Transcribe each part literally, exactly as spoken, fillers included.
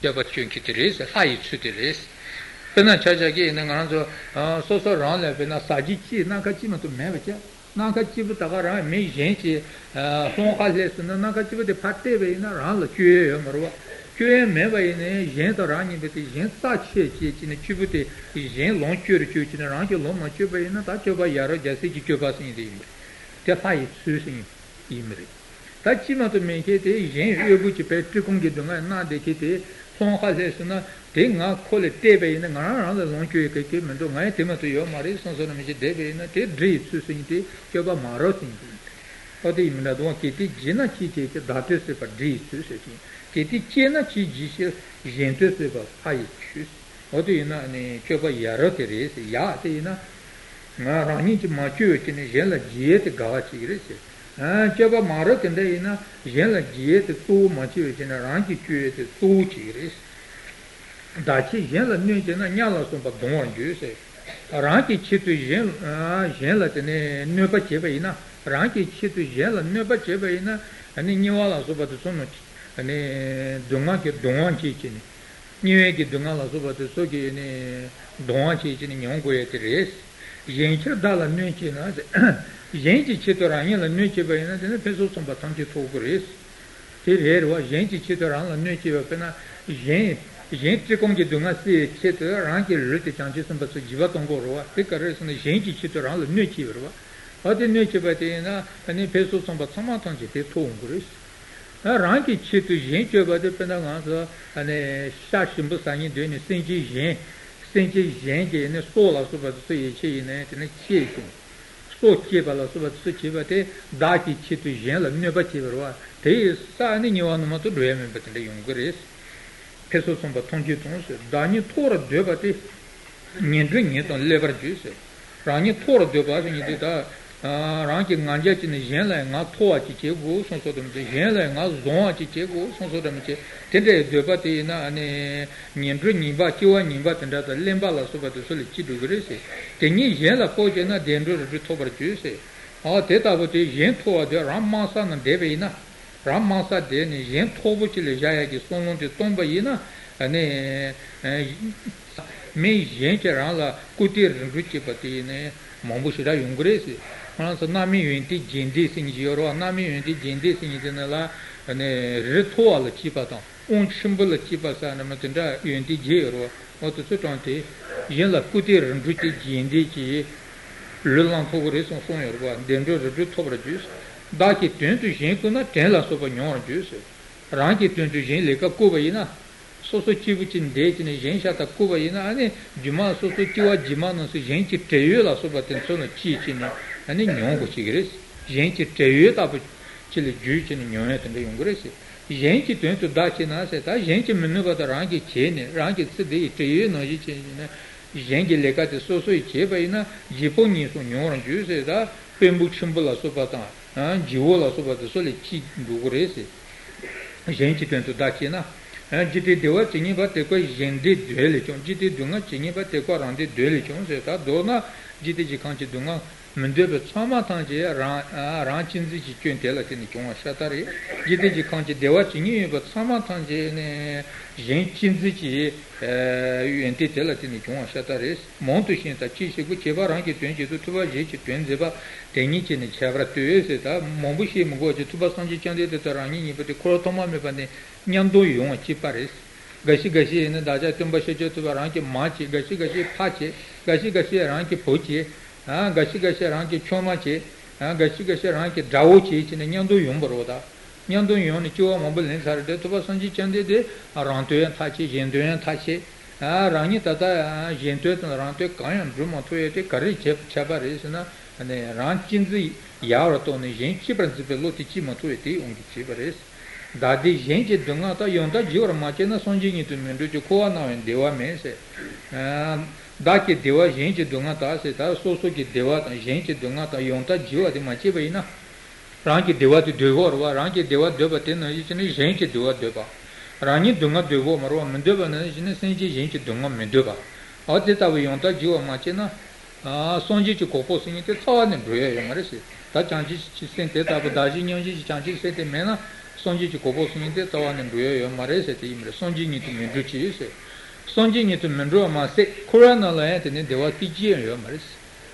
སྤྱོད་པ་སྤྱོད་མཁན་དེ་རེད་ཟེར། ལྷ་ཡི་ཚུལ་དེ་རེད་ཟེར། དཔེར་ན་ཆ་བཞག་གི་ཡིན་ན་ང་རང་ཚོ་ཨ་སོ་སོ་རང་ལ་དཔེར་ན་ཟ་རྒྱུ་ཅིག་སྣ་ཁ་གཅིག་མ་གཏོགས་མེད་པ་ཅིག་སྣ་ཁ་གཅིག་པུ་ད་ག་རང་མི་གཞན་གྱི་ཨ་སློང་ཁ་སླེབས་སོང་ན་སྣ་ཁ་གཅིག་པུ་དེ་ཕར་བལྟས་པ་ཡིན་ན་རང་ལ་སྤྱོད་ཡས་ཡོད་མ་རེད་བ། སྤྱོད་ཡས་མེད་པ་ཡིན་ནའི་གཞན་དང་རང་གཉིས་པོ་དེ་གཞན་རྩ་ཆད་བྱེད་ཀྱི་ནི་གཅིག་པུ་དེ་གཞན་ལོངས་སྤྱོད་རུ་སྤྱོད་ཀྱི་ནི་རང་གི་ལོངས་མ་སྤྱོད་པ་ཡིན་ན་ད་སྤྱོད་པ་ཡ་རབས་རྒྱལ་སྲས་ཀྱི་སྤྱོད་པ་ཟེར་མཁན་དེ་ཡིན་པ་རེད། དེ་ལྷ་ཡི་ཚུལ་ཟེར་མཁན་ཡིན་པ་རེད། ད་ཅི་མ་གཏོགས་མེད་མཁན་དེ་གཞན་དབུལ་པོ་གྱི་བའི་སྤྲུལ་སྐུ་གི་སྡུག་བསྔལ་གནང་བསྡད་མཁན་དེ་སློང་ཁ་སླེབས་སོང་ན་དེ་ང་ཁོ་ལ་བལྟས་པ་ཡིན་ན་ང་རང་རང་ལ་ལོངས་སྤྱོད་ཡས་ག་གེ་མི་འདུག་ང་ཡང་དེ་མ་གཏོགས་ཡོད་མ་རེད་བསམ་བསམ་ནས་མི་ཞིག་བསྡད་པ་ཡིན་ན་དེ་འདྲེ་ཡི་ཚུལ་ཟེར་མཁན་དེ་སྤྱོད་པ་མ་རབས་ཟེར་མཁན་དེ་ཡིན། ཨོ་དེ་ཡིན་མིན་འདྲ་འདུག་ག་གལ་ཏེ་བགྱིས་ན་ཅི་བྱེད་ཅེས་བདག་བསྟོད་གསོལ་བ་འདྲེ་ཡི་ཚུལ་ཟེར་ཅིང་། གལ་ཏེ་སྐྱེས་ན་ཅི་བགྱིད་ཅེས་གཞན་བསྟོད་གསོལ་བ་ལྷ་ཡི་ཚུལ། འོ་དེ་ཡིན་ན་ནི་སྤྱོད་པ་ཡ་རབས་དེ་རེད་ཟེར། ཡག་དེ་ཡིན་ན་ང་རང་ཉིད་ཀྱིས་མ་སྤྱོད་པའི་ཆ་ནས་གཞན་ལ་བགྱི་ཡས་དེ་དགའ་བ་ཅིག་རེད་ཟེར། ཨ་སྤྱོད་པ་མ་རབས་དེ་འདྲ་ཡིན་ན་གཞན་ལ་བགྱི་ཡས་དེ་གཙོ་བོ་མ་བྱས་པའི་ཆ་ནས་རང་གིས་སྤྱོད་ཡས་དེ་གཙོ་བོ་ཅིག་རེད། བདག་གིས་གཞན་ལ་གནོད་བྱས་ན་གཉའ་ལ་སོགས་པ་གདུང་བར་འགྱུར་ཟེར། རང་གི་ཆེད་དུ་གཞན་གཞན་ལ་དེ་ནས་གནོད་པ་བྱས་པ་ཡིན་ན། རང་གི་ཆེད་དུ་གཞན་ལ་གནོད་པ་བྱས་པ་ཡིན་ན་ཨ་ནི་དམྱལ་བ་ལ་སོགས་པ་དེ་ཚོ་ནང་ཨ་ནི་སྡུག་བསྔལ་གྱི་གདུང་བ་བྱེད་ཀྱི་ནི། དམྱལ་བའི་གི་སྡུག་བསྔལ་ལ་སོགས་པ་དེ་ཚོ་གི་ནི་གདུང་བ་བྱེད་ཀྱི་ནི་མྱོང་དགོས་ཡ་དེ་རེད། གཞན་ཕྱིར་བདག་ལ་གནོད་བྱས་ན། གཞན་གྱི་ཆེད་དུ་རང་ཉིད་ལ་གནོད་བྱས་པ་ཡིན་ན་དེ་ནི་ཕུན་སུམ་ཚོགས་པ་ཐམས་ཅད་ཐོབ་དགོས་རེད། དེ་རེད་རེད་བ། གཞན་གྱི་ཆེད་དུ་རང་ལ་གནོད་བྱས་པ་དཔེར་ན་གཞན་གཞན་བཀྲེས་སྐོམ་གྱི་སྡུག་བསྔལ་སེལ་བའི་ཆེད་དུ་རང་གི་ལུས་དེ་བྱང་ཆུབ་སེམས་དཔའ་ཚོ་འཇིགས་པ་གཏོང་དགོས་རེད་བ། དེ་ག་རེ་རེད་ཟེར་ན་གཞན་གྱི་ཆེད་དུ་རང་ལ་གནོད་བྱས་པ་རེད་བ། ཨ་དེ་གནོད་བྱས་པ་དེ་ཡིན་ན་ཨ་ནི་ཕུན་སུམ་ཚོགས་པ་ཚང་མ་ཐམས་ཅད་དེ་ཐོབ་འོང་གི་རེད། ཨ་རང་གི་ཆེད་དུ་གཞན་སྤྱོད་པ་དེ་དཔེར་ན་ང་ཚོ་ཨ་ནི་ཤ་ཞིམ་པོ་ཟ་སྙིང་འདོད་ནས་སེམས་ཅན་གཞན་སེམས་ཅན་གཞན་གྱི་ཨ་ནི་སྲོག་ལ་སོགས་པ་དེ་ཚོ་ཡིད་ཆེས་ཡིན་ནའི་དེ་ནི་གཅེས་ཤིང་། སྲོག་གཅོད་པ་ལ་སོགས་པ་དེ་ཚོ་བྱེད་པ་དེ་བདག་གི་ཆེད་དུ་གཞན་ལ་གནོད་པ་བྱེད་པ་རེད་བ། དེ་ཡི་ས་ནི་དམྱལ་བ་ནང་མ་གཏོགས་འགྲོ་ཡ་མིན་པ་དེ་འདྲ་ཡོང་གི་རེད། ཕུན་སུམ་ཚོགས་པ་ཐམས་ཅད་དང་ཟེར། བདག་ཉིད་མཐོ་བར་འདོད་པ་དེ། ངན་འགྲོའི་ཉེས་དང་སླེབས་པར་འགྱུར་ཟེར། རང་ཉིད་མཐོ་བར་འདོད་པ་ཟེར་མཁན་དེ་ད། རང་གི་ང་རྒྱལ་གྱིས་ནི་གཞན་ལ་ཡང་ང་མཐོ་བ་ཅིག་བྱེད་དགོས་བསམ་བསམ་འདྲ་མི་བྱེད། གཞན་ལ་ཡང་ང་བཟང་བ་ཅིག་བྱེད་དགོས་བསམ་བསམ་འདྲ་མི་བྱེད། དེ་འདྲའི་འདོད་པ་དེ་ཡིན་ན་ཨ་ནི། ངན་འགྲོའི་ཉེས་པ་སྐྱེ་བ་ངན་པ་དེ་འདྲ་དང་གླེན་པ་ལ་སོགས་པ་དེ་ཚོ་ལ་སྐྱེ་འགྲོ་གི་རེད་ཟེར། དེ་ཉིད་གཞན་ལ་སྤོ་བྱས་ན་བདེ་འགྲོ་རིགས་དྲུག་ཐོབ་པར་འགྱུར་ཟེར། ཨ་དེ་ལྟ་བུ་དེ་གཞན་མཐོ་བར་འདོད། རང་དམའ་ས་ན་བསྡད་པ་ཡིན་ན། རང་དམའ་ས་བསྡད་ནས་གཞན་མཐོ་པོ་ཅིག་ལ་བཞག་ཡག་གི་བསམ་བློ་དེ་བཏོན་པ་ཡིན་ན། ཨ་ནི། མི་གཞན་གྱིས་རང་ལ་བཀུར་སྟི་རིགས་དྲུག་བྱེད་པ་དེ་ནི་མང་པོ་ཞེ་དྲག་ཡོང་གི་རེད་ཟེར། ང་རང་ཚོ་རྣམ་སྨིན་ཡོན་ཏན་རྒྱས་འདེབས་ཟེར་མཁན་ཞིག་ཡོད་རེད་བ། རྣམ་སྨིན་ཡོན་ཏན་རྒྱས་འདེབས་ཟེར་མཁན་དེ་ནི་ལ། ཨ་ནི་རི་མཐོ་བ་ལ་སྐྱེས་པ་དང་དབང་ཆེན་པོ་ལ་སྐྱེས་པ་ཟེར་ན་མི་དེ་འདྲ་ཡོན་ཏན་བརྒྱད་ཡོད་རེད་བ། འོ་དེ་ཚོ་དྲངས་ཏེ། གཞན་ལ་བཀུར་སྟི་རིགས་དྲུག་ཅེས་རྒྱས་འདེབས་ཀྱིས་ལུས་བླང་ཐོབ་ཀྱི་རེད་གསུངས་གསུངས་ཡོད་རེད་བ། བདེ་འགྲོ་རིགས་དྲུག་ཐོབ་པར་འགྱུར། བདག་གི་དོན་དུ་གཞན་བཀུར་ན། བྲན་ལ་སོགས་པ་མྱོང་བར་འགྱུར་ཟེར། རང་གི་དོན་དུ་གཞན་ལས་ཀ་བཀུར་བ་ཡིན་ན། སོ་སོ་སྐྱིད་པོ་ཅིག་བསྡད་ཀྱི་ནས་གཞན་ཤ་སྟག་བཀུར་བ་ཡིན་ན་ཨ་ནི་རྒྱུ་མ་སོ་སོ་སྐྱེ་བ་རྗེས་མ་ནང་སུ་གཞན་གྱི་བྲན་གཡོག་ལ་སོགས་པ་དེ་ཚོ་ནང་སྐྱེས་ཀྱི་ནས་ཨ་ནི་མྱོང་དགོས་ཀྱི་རེད། གཞན་གྱི་བྲན་གཡོག་ལྟ་བུ་ཅིག་ལ་གྱུར་ཀྱི་ནས་མྱོང་ཡ་དེ་འདྲ་ཡོང་གི་རེད་ཟེར། གཞན་གྱི་དོན་དུ་བདག་བྱེད་ན་ཟེར། ད་གཞན་གྱིས་མི་ནུས་པ་དང་རང་གིས་བྱས་ནས་རང་གི་ཚེ་འདི་ཡི་བྲན་གཡོག་ནང་བཞིན་བྱས་ནས་གཞན་གྱི་ལས་ཀ་དེ་སོ་སོ་ཡིས་བྱས་པ་ཡིན་ན་བརྗེ་སྤོང་གཉིས་སུ་མྱོང་བར་འགྱུར་ཟེར། ད་དཔོན་པོ་ཆེན་པོ་ལ་སོགས་པ་དང་བརྗེ་བོ་ལ་སོགས་པ་དེ་ཚོ་ལ་སྐྱེ་འགྲོ་གི་རེད་ཟེར། གཞན་གྱི་དོན་དུ་བདག་བྱེད་ན། འཇིག་རྟེན་བདེ་བ་ཇི་སྙེད་པ། དེ་ཀ་གཞན་བདེ་འདོད་ལས་བྱུང་། འཇིག་རྟེན་སྡུག་བསྔལ་ཇི་སྙེད་པ། དེ་ཀ་རང་བདེ་འདོད་ལས་བྱུང་ཟེར། ད་མདོར་ན་འཇིག་རྟེན་གྱི་ཁམས་ཀྱི་སྡུག་བསྔལ་མི་འདོད་པའི་ཚང་མ་ཐམས་ཅད་རང་རང་གཅེས་འཛིན་གྱི་སྐྱོན་དེ་ལ་བརྟེན་ནས་བྱུང་བ་ཤ་སྟག་རེད། འཇིག་རྟེན་གྱི་ཁམས་ཀྱི་བདེ་བ་ཇི་སྙེད་ཡོད་པ་ཚང་མ་ཐམས་ཅད་ནི་གཞན་གཅེས་འཛིན་གྱི་ཡོན་ཏན་དེ་ལ་བརྟེན་ནས་བྱུང་བ་ཤ་སྟག་རེད། མང་དུ་ཤེས་དང་ཅི་ཞིག་པུ། བྱེད་པ་རང་གི་དོན་བྱེད་དུ། ཐུབ་པ་གཞན་གྱི་དོན་མཛད་པ། དེ་ཉིད་ཀྱིས་ནི་ཁྱད་པར་ལྟོས་ཟེར། ད་མང་པོ་ཤེས་མི་དགོས་ཀྱི། ཐུབ་པ་སངས་རྒྱས་བཅོམ་ལྡན་འདས་དང་རང་ཉིད་གཉིས་པོ་དེ་འཁོར་བ་ཐོག་མ་མེད་པ་ནས་མཉམ་དུ་ཡོང་བ་གཅིག་པ་རེད། འགའ་ཞིག་འགའ་ཞིག་ཡིན་ན་བདག་ཅག་སྟོན་པ་ཤཱཀྱ་ཐུབ་པ་རང་གི་མ་བྱེད། འགའ་ཞིག་འགའ་ཞིག་ཕ་བྱེད། འགའ་ཞིག་འགའ་ཞིག་རང་གི་བུ་བྱེད། ཨ་འགའ་ཞིག་འགའ་ཞིག་རང་གི་ཆུང་མ་བྱེད། ཨ་འགའ་ཞིག་འགའ་ཞིག་རང་གི་དགྲ་བོ་བྱེད་ཅེས་ནས་མཉམ་དུ་ཡོང་བ་རེད་ད། མཉམ་དུ་ཡོང་ནས་སྐྱེ་བ་མང་པོ་ལེན་ཚར་རེད་དེ། ཐུབ་པ་སངས་རྒྱས་བཅོམ་ལྡན་འདས་རང་དོན་ཡང་ཐག་བཅད། གཞན་དོན་ཡང་ཐག་བཅད། ཨ་རང་ཉིད་ད་ལྟ་གཞན་དོན་དང་རང་དོན་གང་ཡང་སྒྲུབ་མ་ཐུབ་ཡས་དེ་ག་རེ་བྱས་བྱས་པ་རེད་ཟེར་ན། རང་གཅེས་འཛིན་ཡག་པར་རྟོགས་ནས་གཞན་གཅེས་པར་འཛིན་པའི་བློ་དེ་སྐྱེས་མ་ཐུབ་པས་དེ་ཡོང་གི་བྱས་པ་རེད། བདག་བདེ་གཞན་གྱི་སྡུག་བསྔལ་དག་ཡང་དག་བགྱིད་པར་མ་བྱས་ན། སངས་རྒྱས་ཉིད་དུ་མི་འགྲུབ་ཀྱང་། འཁོར་བ་སྣང་བས་བདེ་བ་མེད་ཟེར། བདག་གི་བདེ་བ་གཞན་གྱི་སྡུག་བསྔལ་དག་ཟེར། ད་སོ་སོ་གི་བདེ་བ་དང་གཞན་གྱི་སྡུག་བསྔལ་དག་ཡང་དག་བགྱིད་པ་དེ་མ་བྱས་པ་ཡིན་ན། རང་གི་བདེ་བ་དེ་འདོད་དགོས་རེད་བ། རང་གི་བདེ་བ་འདོད་པ་དེ་ནང་བཞིན་བྱས་ནས་གཞན་གྱི་བདེ་བ་འདོད་པ། རང་ཉིད་སྡུག་བསྔལ་འདོད་དགོས་མ་རེད་བ། མི་འདོད་པ་ནང་བཞིན་བྱས་ནས་སེམས་ཅན་གཞན་གྱི་སྡུག་བསྔལ་མི་འདོད་པ། འོ་དེ་ལྟ་བུའི་ཡང་དག་བགྱིད་པར་མ་བྱས་ན། ཨ་སངས་རྒྱས་ཀྱི་གོ་འཕང་ཟེར་མཁན་དེ་རྩ་བ་ནས་འགྲོ་ཡ་ཡོད་མ་རེད་ཟེར། ད་བྱང་ཆུབ་ཀྱི་སེམས་དེ་ལྟ་བུ་བདག་གཞན་མཉམ་བརྗེ་གི་བྱང་ཆུབ་སེམས་དེ་མེད་ན། སངས་རྒྱས་ཀྱི་གོ་འཕང་སོང་ཡིན་ཏེ་རྩ་བ་ནས་འགྲོ་ཡ་ཡོད་མ་རེད་ཟེར་དེ་ཡིན་པ་རེད། སངས་རྒྱས་ཉིད་དུ་མི་འགྲོ་ཅིག་ཟེར། སངས་རྒྱས་ཉིད་དུ་མི་འགྲོ་བ་མ་ཟད་འཁོར་བ་ནང་ལ་ཡང་དེ་ནས་བདེ་བ་སྐད་ཅིག་ཡང་ཡོད་མ་རེད།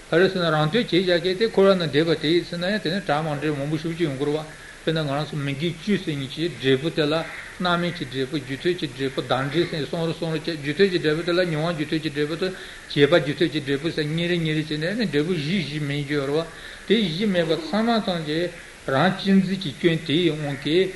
ག་རེ་ཟེར་ན་རང་དོན་བྱེད་བྱ་གལ་ཏེ་འཁོར་བ་ནང་བསྡད་པ་དེ་ཡིན་ཟེར་ན་ཡང་དེ་ནས་གྲ་མང་འདྲེ་མང་པོ་ཞེ་པོ་ཅིག་ཡོང་གི་རེད་བ། དཔེར་ན་ང་རང་ཚོ་མི་དགེ་བཅུ་ཟེར་མཁན་གྱི་འབྲས་བུ་དེ་ལ་རྣམ་སྨིན་གྱི་འབྲས་བུ་རྒྱུ་མཐུན་གྱི་འབྲས་བུ་བདག་འབྲས་ཟེར་གསུམ་རེ་གསུམ་རེ་བྱས། རྒྱུ་མཐུན་གྱི་འབྲས་བུ་དེ་ལ་མྱོང་བ་རྒྱུ་མཐུན་གྱི་འབྲས་བུ་དང་བྱེད་པ་རྒྱུ་མཐུན་གྱི་འབྲས་བུ་ཟེར་གཉིས་རེ་གཉིས་རེ་བྱས་ནས་ནི་འབྲས་བུ་བཞི་བཞི་སྨིན་རྒྱུ་ཡོད་རེད་བ། དེ་བཞི་སྨིན་པ་ཚང་མ་ཚང་གི་རང་གཅེས་འཛིན་གྱི་སྐྱོན་དེ་ཡི་དབང་གིས་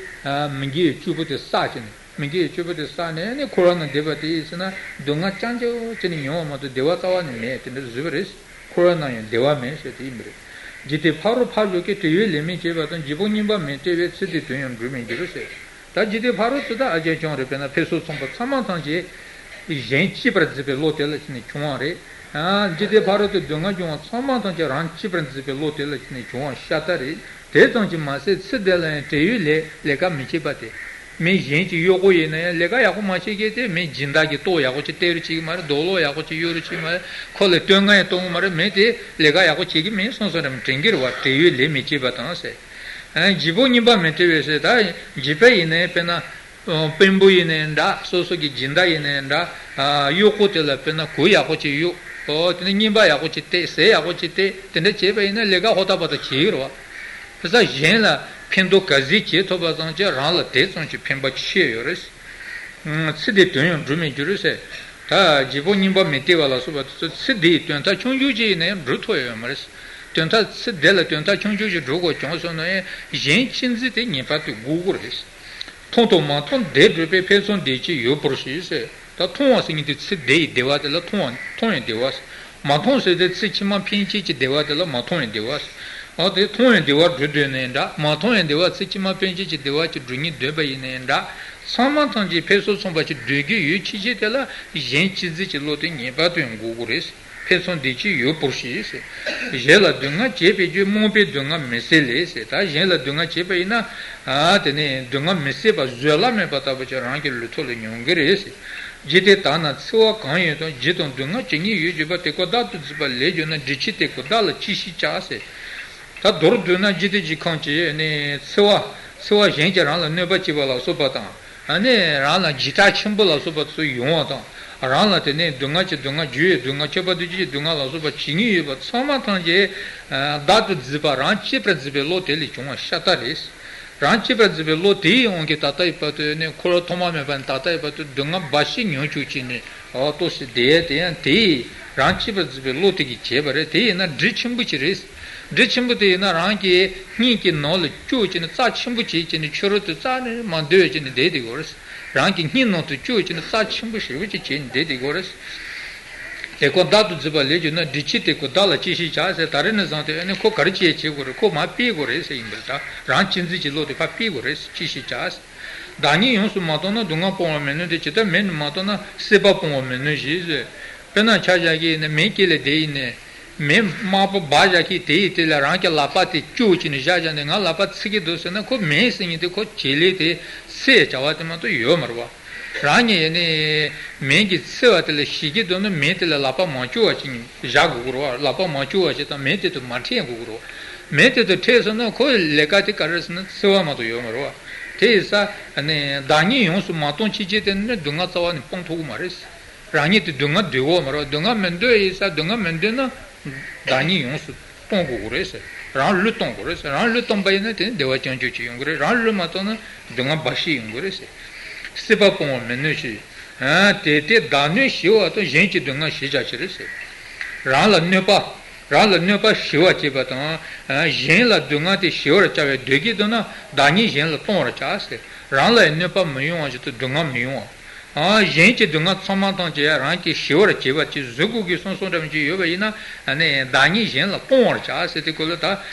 མི་དགེ་བཅུ་པོ་དེ་བསགས་བྱས་ནས། མི་དགེ་བཅུ་པོ་དེ་བསགས་ནས་ནི་འཁོར་བ་ནང་བསྡད་པ་དེ་ཡིན་ཟེར་ན་སྡུག་བསྔལ་རྐྱང་རྐྱང་བྱས་ནས་མྱོང་བ་མ་གཏོགས་བདེ་བ་རྩ་བ་ནས་མེད་དེ་འདྲ་བཟོས་པ་རེད། འཁོར་བ་ནང་ཡང་བདེ་བ་མེད་ཟེར་དེ་ཡིན་པ་རེད། འཇིག་རྟེན་ཕ་རོལ་ཕ་བཞུགས་ཀྱི། བྲལ་བའི་ལས་མི་བྱེད་པ་དང་། རྗེ་ཕོ་རྙིང་པ་མི་སྐྲག་པས། ཚེ་འདིའི་དོན་ཡང་འགྲུབ་མི་འགྱུར་ཟེར། ད་འཇིག་རྟེན་ཕ་རོལ་ཚུལ་དང་ཨ་ཅེ་ཅང་རེད། དཔེར་ན་ཕེབས་བསུ་ཚོགས་པ་ཚང་མ་ཚང་ཅེས་གཞན་གཅེས་པར་འཛིན་པའི་བློ་དེ་ལ་བྱས་ནས་བྱུང་བ་རེད། ཨ། འཇིག་རྟེན་ཕ་རོལ་ཏུ་སྡུག་བསྔལ་འབྱུང་བ་ཚང་མ་ཐམས་ཅད་རང་གཅེས་པར་འཛིན་པའི་བློ་དེ་ལ་བྱས་ནས་བྱུང་བ་ཤ་སྟག་རེད། དེ་ཙམ་གྱིས་མ་ཟད་ཚེ་འདི་ལ་ཡང་བྲལ་བའི་ལས་ལས་ཀ་མི་བྱེད་པ་དེ། མི་གཞན་གྱི་གཡོག་པོ་ཡིན་ན་ཡང་ལས་ཀ་ཡག་པོ་མ་བྱེད་མཁན་དེ། མི་སྦྱིན་བདག་གི་ལྟོ་ཡག་པོ་ཅིག་སྟེར་རོགས་བྱེད་ཀྱི་མ་རེད། རྡོ་སློག་ཡག་པོ་ཅིག་གཡུག་རོགས་བྱེད་ཀྱི་མ་རེད། ཁོ་ལ་བསྟོད་བསྔགས་ཡང་གཏོང་གི་མ་རེད། མི་དེ་ལས་ཀ་ཡག་པོ་བྱེད་ཀྱི་མིན་སོང་སོང་རེད། དྲན་གྱི་རེད་བ། བྲལ་བའི་ལས་མི་བྱེད་པ་དང་ཟེར། ཨ། རྗེ་ཕོ་རྙིང་པ་མི་སྐྲག་པས་ཟེར། ད་འཇིགས་པ་ཡིན་ནའི་དཔེར་ན། དཔོན་པོ་ཡིན་ནའི་འདྲ། སོ་སོ་གི་སྦྱིན་བདག་ཡིན་ནའི་འདྲ། ཨ། གཡོག་པོ་དེ་ལ་དཔེར་ན་གོས་ཡག་པོ་ཅིག་གཡོག་ཨོ། དེ་ནས་རྔན་པ་ཡག་པོ་ཅིག་སྟེར། ཟས་ཡག་པོ་ཅིག་སྟེར། དེ་འདྲ་བྱས་པ་ཡིན་ན་ལས་ཀ་ཧོ་ཏ་པ་ཏ་བྱེད་ཀྱི་རེད་བ། དེ་ས་གཞན་ལ་ཕན་ཐོགས་ག་ཚོད་བྱེད་ཐུབ་པ་ཙམ་གྱིས་རང་ལ་དེ་ཙམ་གྱི་ཕན་པ་ཆེ་ཡོད་རེད། ཚེ་འདིའི་དོན་ཡང་འགྲུབ་མི་འགྱུར་ཟེར། ད་རྗེ་ཕོ་རྙིང་པ་མི་སྐྲག་པ་ལ་སོགས་པ་དེ་ཚོ་ཚེ་འདིའི་དོན་དག་ཆུང་ཆུང་ཅིག་ཡིན་ན་ཡང་འགྲུབ་ཐུབ་ཡོད་མ་རེད། དོན་དག་ཚེ་འདི་ལ་དོན་དག་ཆུང་ཆུང་ཞིག་འགྲུབ་དགོས་བྱུང་སོང་ན་ཡང་གཞན་གཅེས་འཛིན་དེ་ངེས་པར་དུ་དགོས་ཀྱི་རེད། མཐོང་དང་མ་མཐོང་བདེ་བགྲོད་པའི། ཕན་ཚུན་བདེ་སྐྱིད་ཡོད་པར་ཤེས་ཟེར། ད་མཐོང་བ་ཟེར་མཁན་དེ་ཚེ་འདི་ཡི་བདེ་བ་དེ་ལ་མཐོང་བ་མཐོང་ཡང་བདེ་བ་ཟེར། མ་མཐོང་ཟེར་དེ་ཚེ་ཕྱི་མ་ཕན་ཆད་ཀྱི་བདེ་བ་དེ་ལ་མ་མཐོང་ཡང་བདེ་བ་ཟེར། ཨ། དེ་མཐོང་ཡང་བདེ་བ་སྒྲུབ་འདོད་ནའི་འདྲ། མ་མཐོང་ཡང་བདེ་བ། ཚེ་ཕྱི་མ་ཕན་ཆད་ཀྱི་བདེ་བ་ཅིག་སྒྲུབ་སྙིང་འདོད་པ་ཡིན་ནའི་འདྲ། ཚང་མ་ཐམས་ཅད་ཕན་སུམ་ཚོགས་པ་ཅིག་འདོད་ཀྱི་ཡོད་ཕྱིན་ཆད་དེ་ལ་གཞན་གཅེས་འཛིན་གྱི་བློ་དེ་ངེས་པར་དུ་ཡང་དགོས་ཀྱི་རེད། ཕན་ཚུན་བདེ་སྐྱིད་ཡོད་པར་ཤེས་ཟེར། གཞན་ལ་སྡུག་བསྔལ་བྱེད་པའི་རྒྱུ། རྨོངས་པས་སྡུག་བསྔལ་མི་བཟད་ལས་ཟེར། ད་གཞན་ལ་སྡུག་བསྔལ་བྱས་པ་ཡིན་ན། ཨ། དེ་ནས་སྡུག་བསྔལ་མི་བཟད་པ་བཟོད་གླགས་མེད་པ་ལྟ་བུ་ཅིག་རང་གི་ལུས་ཐོག་ལ་མྱོང་གི་རེད་ཟེར། འཇིག་རྟེན་དག་ན་འཚེ་བ་གང་ཡོད་དང་། བརྗེད་དང་སྡུག་བསྔལ་ཇི་སྙེད་ཡོད་བརྗོད་པ། དེ་ཀུན་བདག་ཏུ་འཛིན་པ་ལས་གྱུར་ན། འདྲིས་ཆེན་དེ་ཀུན་བདག་ལ་ཅི་ཞིག་བྱ་ཟེར། ད་མདོར་བསྡུས་ན་འཇིག་རྟེན་གྱི་ཁམས་ཀྱི་ནི་འཚེ་བ། འཚེ་བ་གཞན་གྱིས་རང་ལ་གནོད་པ་བྱེད་པ་ལ་སོགས་པ་དང་། ཨ་ནི་རང་ལ་འཇིགས་སྐྲག་ཆེན་པོ་ལ་སོགས་པ་ཚོ་ཡོང་བ་དང་། རང་ལ་དེ་ནས་སྡུག་བསྔལ་གྱི་སྡུག་བསྔལ། རྒྱུ་ཡི་སྡུག་བསྔལ། ཁྱབ་པ་འདུ་བྱེད་ཀྱི་སྡུག་བསྔལ་ལ་སོགས་པ་ཇི་སྙེད་ཡོད་པ་ཚང་མ་ཐམས་ཅད་བདག་ཏུ་འཛིན་པ། རང་གཅེས་པར་འཛིན་པའི་བློ་དེ་ལས་བྱུང་བ་ཤ་སྟག་རེད། རང་གཅེས་པར་འཛིན་པའི་བློ་དེའི་དབང་གིས་ད་ལྟ་ཡི་བར་དུ་ནི་འཁོར་བ་ཐོག་མ་མེད་པ་ནས་ད་ལྟ་ཡི་བར་དུ་སྡུག་བསྔལ་འབའ་ཞིག་མྱོང་བཅུག་བྱས་ནས། ཨོ། ལྟོས་ཤིག་དེ་དེ་ཡང་དེ་རང་གཅེས་པར་འཛིན་པའི་བློ་དེ་གིས་བྱས་པ་རེད། དེ་ཡིན་ན་འདྲིས་ཆེན་པོ་ཅིག་རེད། འདྲིས་ཆེན་པོ་དེ་ཡིན་ན་རང་གི་སྙིང་གི་ནང་ལ་བཅུག་བྱས་ནས་རྩ་ཆེན་པོ་བྱས་བྱས་ནས་ཕྱི་རོལ་དུ་རྩ་ནས་མ་འདོད་བྱས་ནས་བསྡད་དེ་དགོས་རེད། རང་གི་སྙིང་ནང་དུ་བཅུག་བྱས་ནས་རྩ་ཆེན་པོ་ཞེ་པོ་ཅིག་བྱས་ནས་བསྡད་དེ་དགོས་རེད། དེ་ཀུན་བདག་ཏུ་འཛིན་པ་ལས་གྱུར་ན། འདྲིས་ཆེན་དེ་ཀུན་བདག་ལ་ཅི་ཞིག་བྱ་ཟེར། ད་རེས་ནས་བཟུང་སྟེ་ཨ་ནི་ཁོ་ག་རེ་བྱེད་བྱེད་དགོས་རེད། ཁོ་མར་སྤེལ་དགོས་རེད་ཟེར་ཡིན་པ་རེད། ད་རང་གཅེས་འཛིན་གྱི་བློ་དེ་ཕར་སྤེལ་དགོས་རེད། ཅི་ཞིག་བྱ་ཟེར། བདག་ཉིད་ཡོངས་སུ་མ་བཏང་ན། སྡུག་བསྔལ་སྤོང་བར་མི་ནུས་ཏེ། ཇི་ལྟར་མེ་ནི་མ་བཏང་ན། སྲེད་པ་སྤོང་བར་མི་ནུས་ཞེས་ཟེར། དཔེར་ན་ཆ་བཞག་གི་ཡིན་ན་མེ་དཀྱིལ་ལ་བསྡད་ཡིན་ནའི། མེ་དམར་པོ་འབར་བཞག་གི་དེ་ཡི་དེ་ལ་རང་གི་ལག་པ་དེ་བཅུག་བྱས་ནས་བཞག་བཞག་ནས་ང་ལག་པ་འཚིག་གི་འདུག་ཟེར་ན། ཁོ་མེ་ཟེར་མཁན་དེ་ཁོ་བྱེད་ལས་དེ་འཚིག་བྱ་བ་དེ་མ་གཏོགས་ཡོད་མ་རེད་བ། རང་ཉིད་ཡིན་ནའི་མེ་གི་འཚིག་པ་དེ་ལ་ཞི་གི་འདུག་ན་མེ་དེ་ལ་ལག་པ་མ་བཅུག་པ་ཅིག་བཞག་དགོས་ཀྱི་རེད་བ། ལག་པ་མ་བཅུག་པ་ཞིག་དང་མེ་དེ་དང་མ་འཕྲད་དགོས་ཀྱི་རེད་བ། མེ་དེ་དང་འཕྲད་སོང་ན་ཁོའི་ལས་ཀ་དེ་ག་རེ་ཟེར་ན་འཚིག་པ་མ་གཏོགས་ཡོད་མ་རེད་བ། དེ་ཡིན་ཙང་ནི་བདག་ཉིད་ཡོངས་སུ་མ་བཏང་ཕྱིན་ཆད་དེ་ནི་སྡུག་བསྔལ་རྩ་བ་ནས་སྤོང་ཐུབ་ཀྱི་མ་རེད། རང་ཉིད་དེ་སྡུག་བསྔལ་འདོད་ཀྱི་ཡོད་མ་རེད་བ། སྡུག་བསྔལ་མི་འདོད་ཡིན་ཙང་། སྡུག་བསྔལ་མི་འདོད་ན་བདག་ཉིད་ཡོངས་སུ་གཏོང་དགོས་ཀྱི་རེད་ཟེར། རང་བློས་གཏོང་དགོས་རེད་ཟེར། རང་བློས་གཏོང་པ་ཡིན་ན་དེ་ནི་བདེ་བ་རྐྱང་རྐྱང་ཅིག་ཡོང་གི་རེད། རང་བློས་མ་གཏོང་ན་སྡུག་བསྔལ་འབའ་ཞིག་ཡོང་གི་རེད་ཟེར། སྲེད་པ་སྤོང་བར་མི་ནུས་ཤིང་། ཨ། དེ་སྟེ་བདག་གནོད་ཞི་བ་དང་། གཞན་གྱི་སྡུག་བསྔལ་ཞི་བྱ་ཕྱིར་ཟེར། རང་ལ་གནོད་པ། རང་ལ་གནོད་པ་ཞི་བར་བྱེད་པ་དང་། ཨ། གཞན་ལ་སྡུག་བསྔལ་དེ་ཞི་བར་བྱ་བའི་འདོད་ཀྱི་འདུག་ན་བདག་ཉིད་གཞན་ལ་གཏོང་བར་བྱ་ཟེར། རང་ལ་ཡང་གནོད་པ་མི་ཡོང་བ་ཞིག་ཏུ་སྡུག་བསྔལ་མི་ཡོང་བ། ཨ། གཞན་གྱི་སྡུག་བསྔལ་ཚང་མ་ཐམས་ཅད་རང་གིས་ཞི་བར་བྱེད་པ་ཅིག་བཟོ་དགོས་ཀྱི་བསམ་བསམ་འདྲ་མི་ཅིག་ཡོད་པ་ཡིན་ན། ཨ་ནི་བདག་ཉིད་གཞན་ལ་གཏོང་བར་བྱ་ཟེར་དེ་ཀོ་ལ་ད།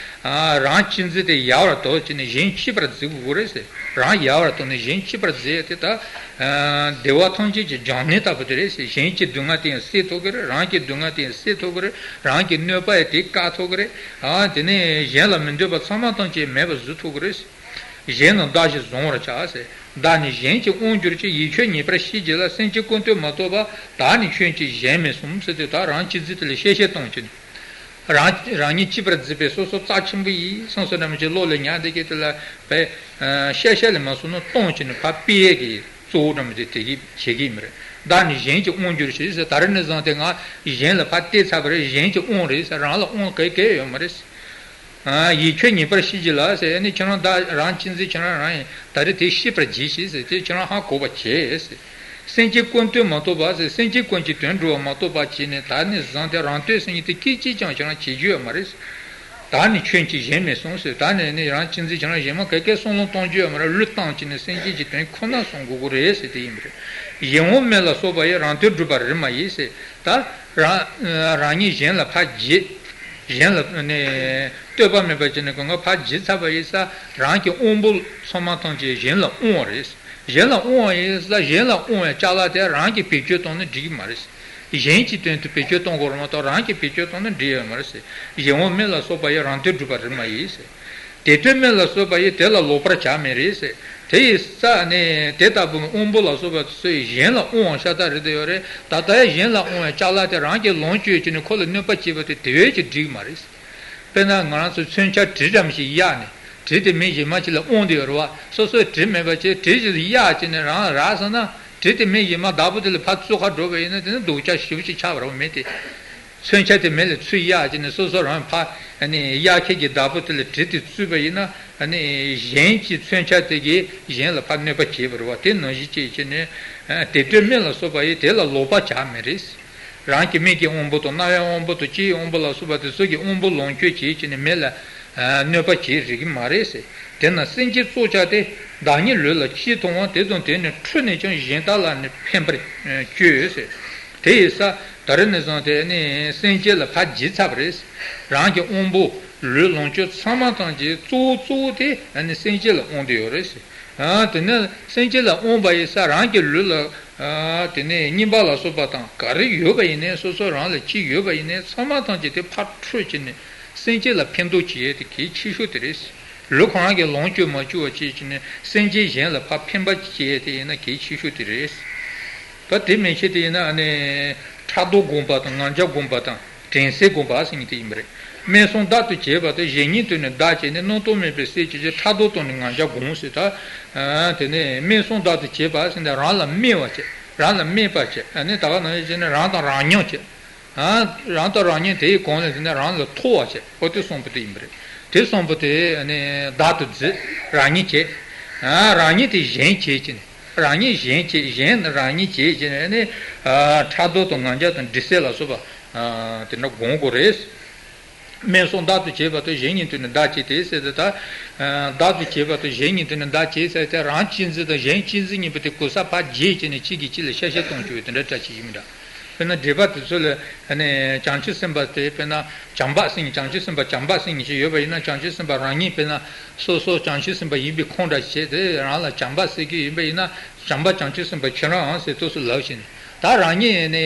ཨ། རང་གཅེས་འཛིན་དེ་ཡལ་བར་དོར་བྱས་ནས་གཞན་གཅེས་པར་འཛིན་དགོས་རེད་ཟེར། རང་ཡལ་བར་དོར་ནས་གཞན་གཅེས་པར་འཛིན་ཡ་དེ་ད། ཨ། བདེ་བ་ཐམས་ཅད་ཀྱི་སྦྱང་ནི་ལྟ་བུ་དེ་རེད་ཟེར། གཞན་གྱི་སྡུག་བསྔལ་དེ་ཡང་སེལ་ཐུབ་ཀྱི་རེད། རང་གི་སྡུག་བསྔལ་དེ་ཡང་སེལ་ཐུབ་ཀྱི་རེད། རང་གི་གནོད་པ་ཡང་དེ་བཀག་ཐུབ་ཀྱི་རེད། ཨ། དེ་ནས་གཞན་ལ་མི་འདོད་པ་ཚང་མ་ཐམས་ཅད་མེད་པར་བཟོ་ཐུབ་ཀྱི་རེད་ཟེར། གཞན་ནི་བདག་བཞིན་བཟུང་བར་བྱ་ཟེར། བདག་ནི་གཞན་གྱི་དབང་གྱུར་ཅིང་། ཡིད་ཁྱོད་ཉེས་པར་ཤེས་བྱས་ལ། སེམས་ཅན་ཀུན་ཏུ་མི་གཏོགས་པ། བདག་ནི་ཁྱོད་ཀྱིས་གཞན་མི་སྲུང་ཟེར་དུས་ད་རང་གཅེས་འཛིན་དེ་ལ་གཤེ་གཤེ་གཏོང་བྱས་ནས། རང་རང་ཉིད་གཅིག་པར་གཟིགས་པའི་སོ་སོ་རྩ་ཆེན་པོ་ཡིན་བསམ་བསམ་འདྲ་མོ་ཅིག་བློ་ལ་ཉར་བསྡད་ཀྱི་དེ་ལ་བས། ཤ་ཤ་ལས་མ་སོང་ན་སྟོང་བྱས་ནས་ཕར་སྤེལ་ཡས་ཀྱི་གཙོ་བོ་འདྲ་མོ་དེ་དེ་གིས་བྱེད་ཀྱི་ཡིན་པ་རེད། བདག་ནི་གཞན་གྱི་དབང་གྱུར་ཞེས་ཟེར། ད་རེས་ནས་བཟུང་སྟེ་ང་གཞན་ལ་ཕར་བལྟས་ཚར་བ་རེད། གཞན་གྱི་དབང་རེད་ཟེར། རང་ལ་དབང་ག་གེ་ཡོད་མ་རེད། ཡིད་ཁྱོད་ཉེས་པར་ཤེས་ཀྱིས་ལ་ཟེར་ནས། ཁྱེད་རང་བདག་རང་གཅེས་འཛིན་ཁྱེད་རང་རང་ཡིན། ད་རེས་དེ་ཤེས་པར་གྱིས་ཤིག་ཟེར་ཏེ་ཁྱེད་རང་ཧ་གོ་བ་བྱེད་ཟེར། སེམས་ཅན་ཀུན་དོན་མ་རྟོགས་པ་ཟེར། སེམས་ཅན་ཀུན་གྱི་དོན་སྒྲུབ་པ་མ་རྟོགས་པ་བྱས་ནས་ད་ནས་བཟུང་སྟེ་རང་དོན་སེམས་ཉིད་དེ་སྐད་ཅིག་ཀྱང་ཁྱེད་རང་བྱེད་རྒྱུ་ཡོད་མ་རེད། ད་ནི་ཁྱོད་ཀྱིས་གཞན་མི་གསུང་ཟེར། ད་ནས་ནི་རང་གཅེས་འཛིན་ཁྱེད་རང་གཞན་མ་ག་གེ་བསམ་བློ་གཏོང་རྒྱུ་ཡོད་མ་རེད། བློས་བཏང་བྱས་ནས་སེམས་ཅན་གྱི་དོན་ཁོ་ན་བསམ་དགོས་ཀྱི་རེད་ཟེར་དེ་ཡིན་པ་རེད། གཞན་དབང་མེད་ལ་སོགས་པ་ཡིས། རང་དོན་སྒྲུབ་པ་རིགས་མ་ཡིན་ཟེར། ད་རང་རང་ཉིད་གཞན་ལ་ཕར་བརྗེད། གཞན་ལ་ནི་ལྟོས་པ་མེད་པ་བྱས་ནས་གང་ག་ཕར་བརྗེད་ཚར་བ་ཡིན་ཙང་། རང་གི་དབང་པོ་ཚང་མ་ཐམས་ཅད་གཞན་ལ་དབང་བ་རེད། གཞན་ལ་དབང་བ་ཡིན་ཙང་གཞན་ལ་དབང་བའི་ཅ་ལག་དེ་རང་གིས་བེད་སྤྱོད་བཏང་ན་འགྲིག་གི་མ་རེད། གཞན་གྱི་དོན་དུ་བེད་སྤྱོད་གཏོང་དགོས་རེད་མ་གཏོགས་རང་གིས་བེད་སྤྱོད་བཏང་ན་འགྲིག་ཡོད་མ་རེད་ཟེར། གཞན་དབང་མེད་ལ་སོགས་པ་ཡིས། རང་དོན་སྒྲུབ་པ་རིགས་མ་ཡིན་ཟེར། དེ་དོན་མེད་ལ་སོགས་པ་ཡིས། དེ་ལ་ལོག་པར་བྱ་མི་རིགས་ཟེར། དེ་ཡིན་ཙང་ནི་དེ་ལྟ་བུའི་དབང་པོ་ལ་སོགས་པ་ཚོས་གཞན་ལ་དབང་བ་ཤ་སྟག་རེད་དེ་ཡོད་རེད། ད་ལྟ་ཡང་གཞན་ལ་དབང་བའི་ཅ་ལག་དེ་རང་གིས་ལོངས་སྤྱོད་བྱས་ནས་ཁོ་ལ་གནོད་པ་བྱེད་པ་དེ་དེ་བས་ཀྱི་འགྲིག་མ་རེད། དཔེར་ན་ང་རང་ཚོ་མཚོན་ཆ་གྲི་འདྲ་མི་ཞིག་གཡར་ནས་གྲི་དེ་མི་གཞན་མ་ཅིག་ལ་དབང་དེ་ཡོད་རེད་བ། སོ་སོའི་གྲི་མེད་པ་བྱས་གྲི་ཞིག་གཡར་བྱས་ནས་རང་རག་སོང་ན། གྲི་དེ་མི་གཞན་མ་བདག་པོ་དེ་ལ་ཕར་བཙུགས་ཁ་འགྲོ་བ་ཡིན་ན་དེ་ནི་སྡུག་ཅག་ཞེ་པོ་ཅིག་ཆགས་པ་རེད་བ། མི་དེ། མཚོན་ཆ་དེ་མི་ལ་ཚུར་གཡར་བྱས་ནས་སོ་སོ་རང་ཕར་ནི་གཡར་མཁན་གྱི་བདག་པོ་དེ་ལ་གྲི་དེ་བཙུགས་པ་ཡིན་ན། ནི་གཞན་གྱི་མཚོན་ཆ་དེ་གིས་གཞན་ལ་ཕར་གནོད་པ་བྱེད་པ་རེད་བ། དེ་ནང་བཞིན་བྱས་བྱས་ནས་དེ་དོན་མེད་ལ་སོགས་པ་ཡིས། དེ་ལ་ལོག་པར་བྱ་མི་རིགས། རང་གི་མིག་གི་དབང་པོ་དང་རྣ་བའི་དབང་པོ་དང་ལྕེའི་དབང་པོ་ལ་སོགས་པ་དེ་ཚོ་གི་དབང་པོ་ལོངས་སྤྱོད་བྱས་བྱས་ནས་མི་ལ་གནོད་པ་བྱེད་རིགས་མ་རེད་ཟེར། དེས་ན་སེམས་ཅན་སྲོག་ཆགས་ཏེ། བདག་ཉིད་ལུས་ལ་ཅི་མཐོང་བ། དེ་དང་དེ་ནས་འཕྲོས་ནས་ཀྱང་གཞན་དག་ལ་ནི་ཕན་པར་སྤྱོད་ཟེར། དེ་ཡིན་ཙང་ད་རེས་ནས་བཟུང་སྟེ་ནི་སེམས་ཅན་ལ་ཕར་བརྗེད་ཚར་བ་རེད། རང་གི་དབང་པོ་ལུས་ལོངས་སྤྱོད་ཚང་མ་ཐམས་ཅད་གཙོ་བོ་གཙོ་བོ་དེ་ནི་སེམས་ཅན་ལ་དབང་བསྡད་ཡོད་རེད་ཟེར། དེ་ནས་སེམས་ཅན་ལ་དབང་བ་ཡིན་ཙང་རང་གི་ལུས་ལ། དེ་ནས་རྔན་པ་ལ་སོགས་པ་དང་ག་རེ་ཡོད་པ་ཡིན་ནའི། སོ་སོ་རང་ལ་ཅི་ཡོད་པ་ཡིན་ནའི་ཚང་མ་ཐམས་ཅད་དེ་ཕར་འཕྲོས་བྱས་ནས་སེམས་ཅན་ལ་ཕན་ཐོགས་བྱེད་ཡས་དེ་གལ་ཆེ་ཤོས་དེ་རེད། ལུས་ཁོ་རང་གིས་ལོངས་སྤྱོད་མ་བཅུག་པ་བྱས་བྱས་ནས་སེམས་ཅན་གཞན་ལ་ཕར་ཕན་པ་བྱེད་ཡས་དེ་ཡིན་ན་གལ་ཆེ་ཤོས་དེ་རེད། ད་དེ་མིན་ཆད་དེ་ཡིན་ན་ནི་ཕྲག་དོག་སྒོམ་པ་དང་ང་རྒྱལ་སྒོམ་པ་དང་། དྲན་སེམས་སྒོམ་པ་ཟེར་མཁན་དེ་ཡིན་པ་རེད། དམན་བསམ་བདག་ཏུ་བྱེད་པ་དང་། གཞན་ཉིད་དུ་ནི་བདག་བྱས་ནས། རྣམ་རྟོག་མེད་པའི་སེམས་ཀྱིས་ཕྱིར། ཕྲག་དོག་དང་ནི་ང་རྒྱལ་སྒོམ་ཟེར། ད་དེ་ནས་དམན་བསམ་བདག་ཏུ་བྱེད་པ་ཟེར་ནས་རང་ལ་དམན་པ་བྱེད། རང་ལ་དམན་པ་བྱེད། ཨ་ནི་ད་ག་ནང་བཞིན་བྱས་ནས་རང་དང་རང་མཉམ་བྱེད། ཨ། རང་དང་རང་མཉམ་དེའི་གོང་ལ་དེ་ནས་རང་ལ་མཐོ་བ་བྱེད། འོ་དེ་གསུམ་པོ་དེ་ཡིན་པ་རེད། དེ་གསུམ་པོ་དེ་ནི་བདག་ཏུ་འཛིན། རང་ཉིད་བྱེད། ཨ། རང་ཉིད་དེ་གཞན་བྱེད་ཀྱི་ནི། རང་ཉིད་གཞན་བྱེད། གཞན་ནི་རང་ཉིད་བྱེད་ཀྱི་ནི། ཨ་ནི་ཕྲག་དོག་དང་ང་རྒྱལ་དང་འདྲེ་སྲེད་ལ་སོགས་པ། ཨ། དེ་འདྲ་སྒོམ་དགོས་རེད། དམན་བསམ་བདག་ཏུ་བྱེད་པ་དང་། གཞན་ཉིད་དུ་ནི་བདག་བྱེད་དེ་ཟེར་ཏེ། ད་བདག་ཏུ་བྱེད་པ་དང་གཞན་ཉིད་དུ་ནི་བདག་བྱེད་ཟེར་ཏེ། རང་གཅེས་འཛིན་དང་གཞན་གཅེས་འཛིན་གཉིས་པོ་དེ་གོ་ས་ཕར་བརྗེས་བྱས་ནས་གཅིག་གིས་གཅིག་ལ་ཤ་ཤ་གཏོང་བཅུག་པའི་དེ་འདྲ་བཀྲ་ཤིས་ཡིན་འདྲ། དཔེར་ན་འགྲེལ་པ་དེ་ཚོ་ལ་ནི་བྱང་ཆུབ་སེམས་དཔའ་དེ། དཔེར་ན་བྱམས་པ་སེམས། བྱང་ཆུབ་སེམས་དཔའ་བྱམས་པ་སེམས་ཞིག་ཡོད་པ་ཡིན་ན། བྱང་ཆུབ་སེམས་དཔའ་རང་ཉིད་དཔེར་ན་སོ་སོ་བྱང་ཆུབ་སེམས་དཔའ་ཡིན་པའི་ཁུངས་འདྲ་བྱས་ཏེ་རང་ལ་བྱམས་པ་ཟེར་གྱི་ཡིན་པ་ཡིན་ན། བྱམས་པ་བྱང་ཆུབ་སེམས་དཔའ་ཁྱེད་རང་ཟེར་ཏོག་ཙམ་ལབ་བཞིན། ད་རང་ཉིད་ནི་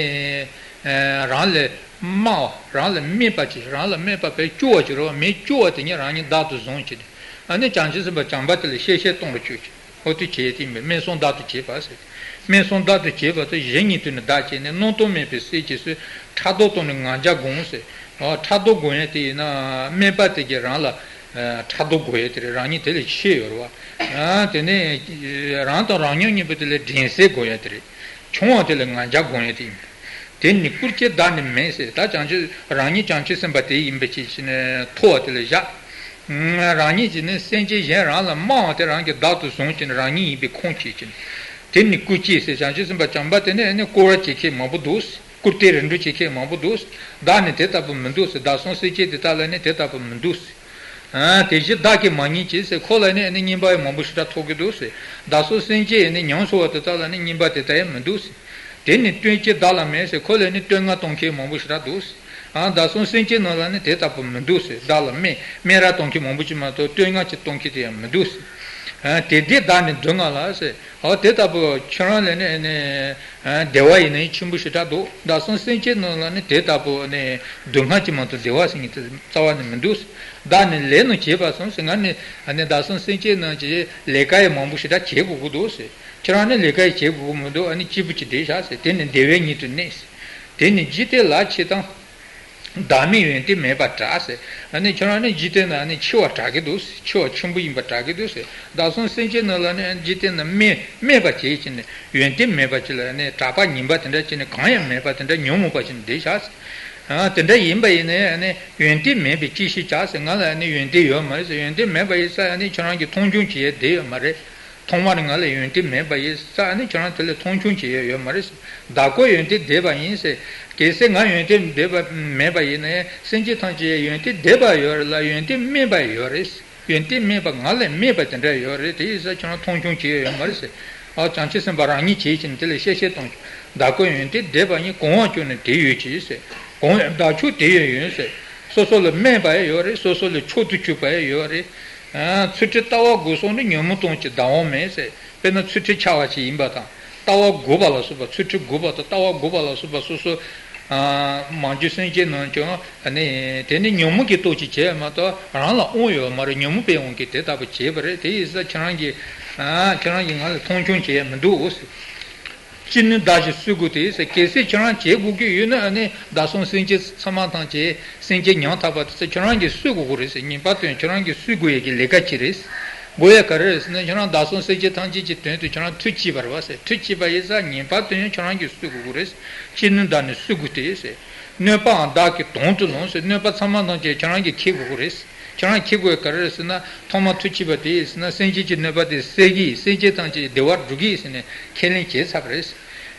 རང་ལས་དམའ་བ། རང་ལས་དམན་པ་ཅིག་རང་ལས་དམན་པ་བས་སྐྱོ་བ་ཅིག་རེད་བ། མི་སྐྱོ་བ་དེ་ཉིད་རང་ཉིད་བདག་ཏུ་བཟུང་བྱས་ཏེ། ཨ་ནི་བྱང་ཆུབ་སེམས་དཔའ་བྱམས་པ་དེ་ལ་ཤ་ཤ་གཏོང་རུ་བཅུག་བྱས། འོ་དེ་བྱས་ཏེ་ཡིན་པས་དམན་བསམ་བདག་ཏུ་བྱེད་པ་ཟེར་ཏེ། དམན་བསམ་བདག་ཏུ་བྱེད་པ་དང་། གཞན་ཉིད་དུ་ནི་བདག་བྱས་ནས། རྣམ་རྟོག་མེད་པའི་སེམས་ཀྱིས་སུ། ཕྲག་དོག་དང་ནི་ང་རྒྱལ་སྒོམ་ཟེར། ཨ། ཕྲག་དོག་སྒོམ་ཡས་དེ་ཡིན་ན་དམན་པ་དེ་གིས་རང་ལ་ཕྲག་དོག་སྒོམ་ཡས་དེ་རེད། རང་ཉིད་དེ་ལས་ཆེ་ཡོད་རེད་བ། ཨ། དེ་ནས་རང་དང་རང་མཉམ་གཉིས་པོ་དེ་ལ་དྲན་སེམས་སྒོམ་ཡས་དེ་རེད། ཆུང་བ་དེ་ལ་ང་རྒྱལ་སྒོམ་ཡས་དེ་ཡིན། དེ་ནི་བཀུར་བྱེད་བདག་ནི་མིན་ཟེར། ད་བྱང་ཆུབ་རང་ཉིད་བྱང་ཆུབ་སེམས་དཔའ་དེ་ཡིན་པའི་ཕྱིར་ནི་མཐོ་བ་དེ་ལ་བཞག་རང་ཉིད་ཀྱིས་ནི་སེམས་ཅན་གཞན་རང་ལས་དམའ་བ་དེ་རང་གིས་བདག་ཏུ་བཟུང་བྱས་ནས་རང་ཉིད་ཡིན་པའི་ཁུངས་བྱེད་ཀྱི་ནི། དེ་ནི་བཀུར་བྱེད་ཟེར། བྱང་ཆུབ་སེམས་དཔའ་བྱམས་པ་དེ་ནི་ནི་བཀུར་བ་བྱེད་མཁན་མང་པོ་འདུག་བཀུར་སྟི་རེ་འདུན་བྱེད་མཁན་མང་པོ་འདུག་བདག་ནི་དེ་ལྟ་བུ་མི་འདུག་ཟེར། བདག་སོགས་སེམས་ཅན་དེ་དག་ལ་ནི་དེ་ལྟ་བུ་མི་འདུག་ཟེར། ཨ། དེ་བཞིན་བདག་གིས་མ་མཉེས་ཀྱིས་ཟེར། ཁོ་ལ་ནི་ནི་རྔན་པ་ཡང་མང་པོ་ཞེ་དྲག་ཐོབ་ཀྱི་འདུག་ཟེར། བདག་སོགས་སེམས་ཅན་ནི་ཉམ་ཆུང་བ་དེ་དག་ལ་ནི་རྔན་པ་དེ་ལྟ་ཡང་མི་འདུག་ཟེར། དེ་ནི་བསྟོད་བྱེད་བདག་ལ་མེད་ཟེར། ཁོ་ལ་ནི་བསྟོད་བསྔགས་གཏོང་མཁན་མང་པོ་ཞེ་དྲག་འདུག་ཟེར། ཨ། བདག་སོགས་སེམས་ཅན་རྣམས་ལ་ནི་དེ་ལྟ་བུ་མི་འདུག་ཟེར། བདག་ལ་སྨད་སྨད་ར་གཏོང་མཁན་མང་པོ་ཅིག་མ་གཏོགས་བསྟོད་བསྔགས་ཅིག་གཏོང་མཁན་དེ་ཡང་མི་འདུག་ཟེར། ཨ། དེ་འདྲའི་བདག་ནི་སྡུག་བསྔལ་ལ་ཟེར། ཨོ། དེ་ལྟ་བུ་ཁྱོད་རང་ལ་ནི་ནི་བདེ་བ་ཡིན་ན་ཡང་ཆེན་པོ་ཞེ་དྲག་འདུག་བདག་སོགས་སེམས་ཅན་རྣམས་ལ་ནི་དེ་ལྟ་བུ་ནི་སྡུག་བསྔལ་ཅིག་མ་གཏོགས་བདེ་བ་ཟེར་མཁན་དེ་རྩ་བ་ནས་མི་འདུག་བདག་ནི་ལས་རྣམས་བྱེད་པ་སོང་ཟེར། ང་ནི་ནི་བདག་སོགས་སེམས་ཅན་རྣམས་ཀྱི་ལས་ཀ་ཡང་མང་པོ་ཞེ་དྲག་བྱེད་དགོས་ཀྱི་འདུག་ཟེར། ཁྱོད་རང་ནི་ལས་ཀ་ཡང་བྱེད་དགོས་ཀྱི་མི་འདུག་ཨ་ནི་སྐྱིད་པོ་ཅིག་བསྡད་བཞག་ཟེར། དེ་ནི་བདེ་བའི་ཉིད་དུ་གནས་ཟེར། དེ་ནི་འཇིག་རྟེན་ལ་ཆགས་དང་། བདག་མེད་ཡོན་ཏན་མེད་པར་གྲགས་ཟེར། ཨ་ནི་ཁྱོད་རང་ནི་འཇིག་རྟེན་ན་ནི་ཆེ་བར་གྲགས་ཀྱི་འདུག་འཆི་བ་ཆེན་པོ་ཡིན་པར་གྲགས་ཀྱི་འདུག་ཟེར། བདག་སོགས་སེམས་ཅན་རྣམས་ལ་ནི་འཇིག་རྟེན་ན་དམན་དམན་པ་བྱེད་ཀྱི་ནི་ཡོན་ཏན་མེད་པ་ཅིག་ལ་ནི་གྲགས་པ་ངན་པ་དེ་འདྲ་བྱས་ནས་གང་ཡང་མེད་པ་དེ་འདྲ་ཉོན་མོངས་པ་ཞིག་འདི་བཞག་ཟེར། ཨ་དེ་འདྲ་ཡིན་པ་ཡིན་ན་ཡང་ནི་ཡོན་ཏན་མེད་པས་ཅི་ཞིག་བྱ་ཟེར། ང་ལ་ནི་ཡོན་ཏན་ཡོད་མ་རེད་ཟེར། ཡོན་ཏན་མེད་པ་ཡིན་ཙང་ནི་ཁྱོད་རང་གིས་མཐོང་ཆུང་བྱེད་ཡས་བསྡད་ཡོད་མ་རེད། ཐོག་མར་ང་ལ་ཡོན་ཏན་མེད་པ་ཡིན་ཙང་ནི་ཁྱོད་རང་དེ་ལ་མཐོང་ཆུང་བྱེད་ཡས་ཡོད་མ་རེད་ཟེར། བདག་ཀུན་ཡོན་ཏན་ལྡན་པ་ཡིན་ཟེར། གལ་སྲིད་ང་ཡོན་ཏན་ལྡན་པ་མེད་པ་ཡིན་ན་ཡང་སེམས་ཅན་ཐམས་ཅད་ཡོན་ཏན་ལྡན་པ་ཡོད་རེད་ལ་ཡོན་ཏན་དམན་པ་ཡོད་རེད། ཡོན་ཏན་དམན་པ་ང་ལས་དམན་པ་དེ་འདྲ་ཡོད་རེད། དེ་ཡིན་ཙང་ཁྱོད་རང་མཐོང་ཆུང་བྱེད་ཡས་ཡོད་མ་རེད་ཟེར། ཨ་བྱང་ཆུབ་སེམས་དཔའ་རང་ཉིད་བྱེད་ཀྱིན་དེ་ལ་གཤེ་གཤེ་གཏོང་། བདག་ཀུན་ཡོན་ཏན་ལྡན་པ་ཡིན། གང་བ་ཀུན་ནི་དེ་ཡོད་ཀྱི་ཟེར། གང་བདག་ཕྱོགས་དེ་ཡོད་ཡོད་ཟེར། སོ་སོ་ལ་དམན་པ་ཡང་ཡོད་རེད། སོ་སོ་ལ་མཆོག་ཏུ་གྱུར་པ་ཡང་ཡོད་རེད། ཨ་ཚུལ་ཁྲིམས་ལྟ་བ་དགུ་སོགས་ནི་ཉོན་མོངས་སྟོང་གི་བདག་དབང་མེད་ཟེར། དཔེར་ན་ཚུལ་ཁྲིམས་འཆལ་བ་ཞིག་ཡིན་པ་དང་ལྟ་བ་དགུ་པ་ལ་སོགས་པ་ཚུལ་ཁྲིམས་དགུ་པ་དང་ལྟ་བ་དགུ་པ་ལ་སོགས་པ་སོ་སོ། ཨ་མ་གྱུར་སེམས་ཅན་རྣམས་ཀྱང་ཨ་ནི་དེ་ནི་ཉོན་མོངས་ཀྱི་སྟོབས་ཀྱིས་བྱས་མ་གཏོགས་རང་ལ་དབང་ཡོད་མ་རེད། ཉོན་མོངས་པའི་དབང་གིས་དེ་ལྟ་བུ་བྱས་པ་རེད། དེ་ཡིན་ཙང་ཁྱེད་རང་གིས་ཨ་ཁྱེད་རང་གིས་ང་ལ་མཐོང་ཆུང་བྱས་མི་འདུག་ཟེར། ཅི་ནུས་བདག་གིས་གསོད་དགོས་ཏེ་ཟེར། གལ་སྲིད་ཁྱོད་རང་བྱེད་དགོས་ཀྱི་ཡོད་ན་ཨ་ནི་བདག་སོགས་སེམས་ཅན་ཚང་མ་ཐམས་ཅད་སེམས་ཅན་ཉམ་ཐག་པ་དེ་ཚོ་ཁྱོད་རང་གིས་གསོད་དགོས་ཀྱི་རེད་ཟེར། ངེས་པར་དུ་ཁྱོད་རང་གིས་གསོད་དགོས་ཡས་ཀྱི་ལས་ཀ་ཅིག་རེད། དགོས་ཡས་ག་རེ་རེད་ཟེར་ན་ཁྱོད་རང་བདག་སོགས་སེམས་ཅན་ཐམས་ཅད་ཀྱི་དོན་དུ་ཁྱོད་རང་མཐུ་བསྐྱེད་པ་རེད་བ་ཟེར། མཐུ་བསྐྱེད་པ་ཡིན་ཙང་ངེས་པར་དུ་ཡང་ཁྱོད་རང་གིས་གསོད་དགོས་ཀྱི་རེད། ཅི་ནུས་བདག་ནི་གསོད་དགོས་ཏེ་ཟེར། གནོད་པའང་བདག་གིས་དང་དུ་ལོངས་ཟེར། གནོད་པ་ཚང་མ་ཐམས་ཅད་ཁྱོད་རང་གིས་འཁྱེར་དགོས་ཀྱི་རེད། ཁྱེད་རང་འཁྱེར་དགོས་ག་རེ་རེད་ཟེར་ན་ཐོག་མ་མཐུ་བསྐྱེད་པ་དེ་ཡིན་ཟེར་ན་སེམས་ཅན་གྱི་གནོད་པ་དེ་སེལ་གྱི་ཡིན། སེམས་ཅན་ཐམས་ཅད་བདེ་བར་འགྲོ་གི་ཡིན་ཟེར་ནས་ཁས་ལེན་བྱས་ཚར་བ་རེད།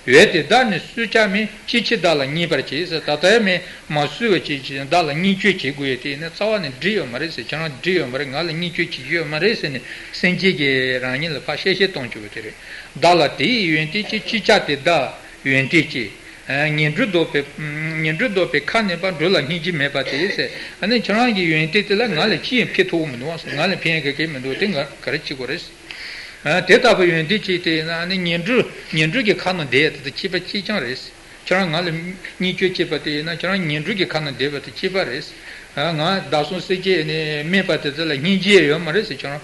འོན་ཏེ་བདག་ནི་གསོད་བྱ་མིན། ཅི་ཕྱིར་བདག་ལ་བརྙས་པར་བྱེད་ཟེར། ད་ལྟ་ཡང་མིན་མ་གསོད་པ་བྱེད་ཅིང་བདག་ལ་བརྙས་བཅོས་བྱེད་དགོས་ཡོད་དེ་ཡིན་ན་རྩ་བ་ནས་འགྲིག་ཡོད་མ་རེད་ཟེར། ཁྱེད་རང་འགྲིག་ཡོད་མ་རེད། ང་ལ་བརྙས་བཅོས་བྱེད་ཀྱི་ཡོད་མ་རེད་ཟེར་ནས་སེམས་ཅན་གྱིས་རང་ཉིད་ལ་ཕར་གཤེ་གཤེ་གཏོང་བཅུག་པ་དེ་རེད། བདག་ལ་དེ་ཡི་ཡོན་ཏན་ཅི། ཅི་བྱ་སྟེ་བདག་ཡོན་ཏན་ཅི། ངན་འགྲོར་ལྡོག་པའི་ངན་འགྲོར་ལྡོག་པའི་ཁ་ནས་པ་འགྲོ་ལ་སྙིང་རྗེ་མེད་པ་དེ་ཟེར། ཨ་ནི་ཁྱེད་རང་གི་ཡོན་ཏན་དེ་ལ་ང་ལ་ཅི་ཡང་ཕན་ཐོགས་མི་འདུག་ཟེར། ང་ལ་ཕན་ག་གེ་མི་འདུག་དེ་ང་ག་རེ་བྱེད་དགོས་རེད། ཨ་དེ་ལྟ་བུ་ཡོན་ཏན་ཅི་དེ་ཡིན་ན་ཨ་ནི་ངན་འགྲོ་ངན་འགྲོ་གི་ཁ་ནང་བསྡད་ཡ་དེ་དང་ཁྱད་པར་གཅིག་ཀྱང་རེད། ཁྱེད་རང་ང་ལ་བརྙས་བཅོས་བྱེད་པ་དེ་ཡིན་ན་ཁྱེད་རང་ངན་འགྲོ་གི་ཁ་ནང་བསྡད་པ་དང་ཁྱད་པར་རེད། ང་བདག་སོགས་སེམས་ཅན་ནི་དམན་པ་དེ་ཚོ་ལ་སྙིང་རྗེ་ཡོད་མ་རེད་ཟེར། ཁྱོད་རང་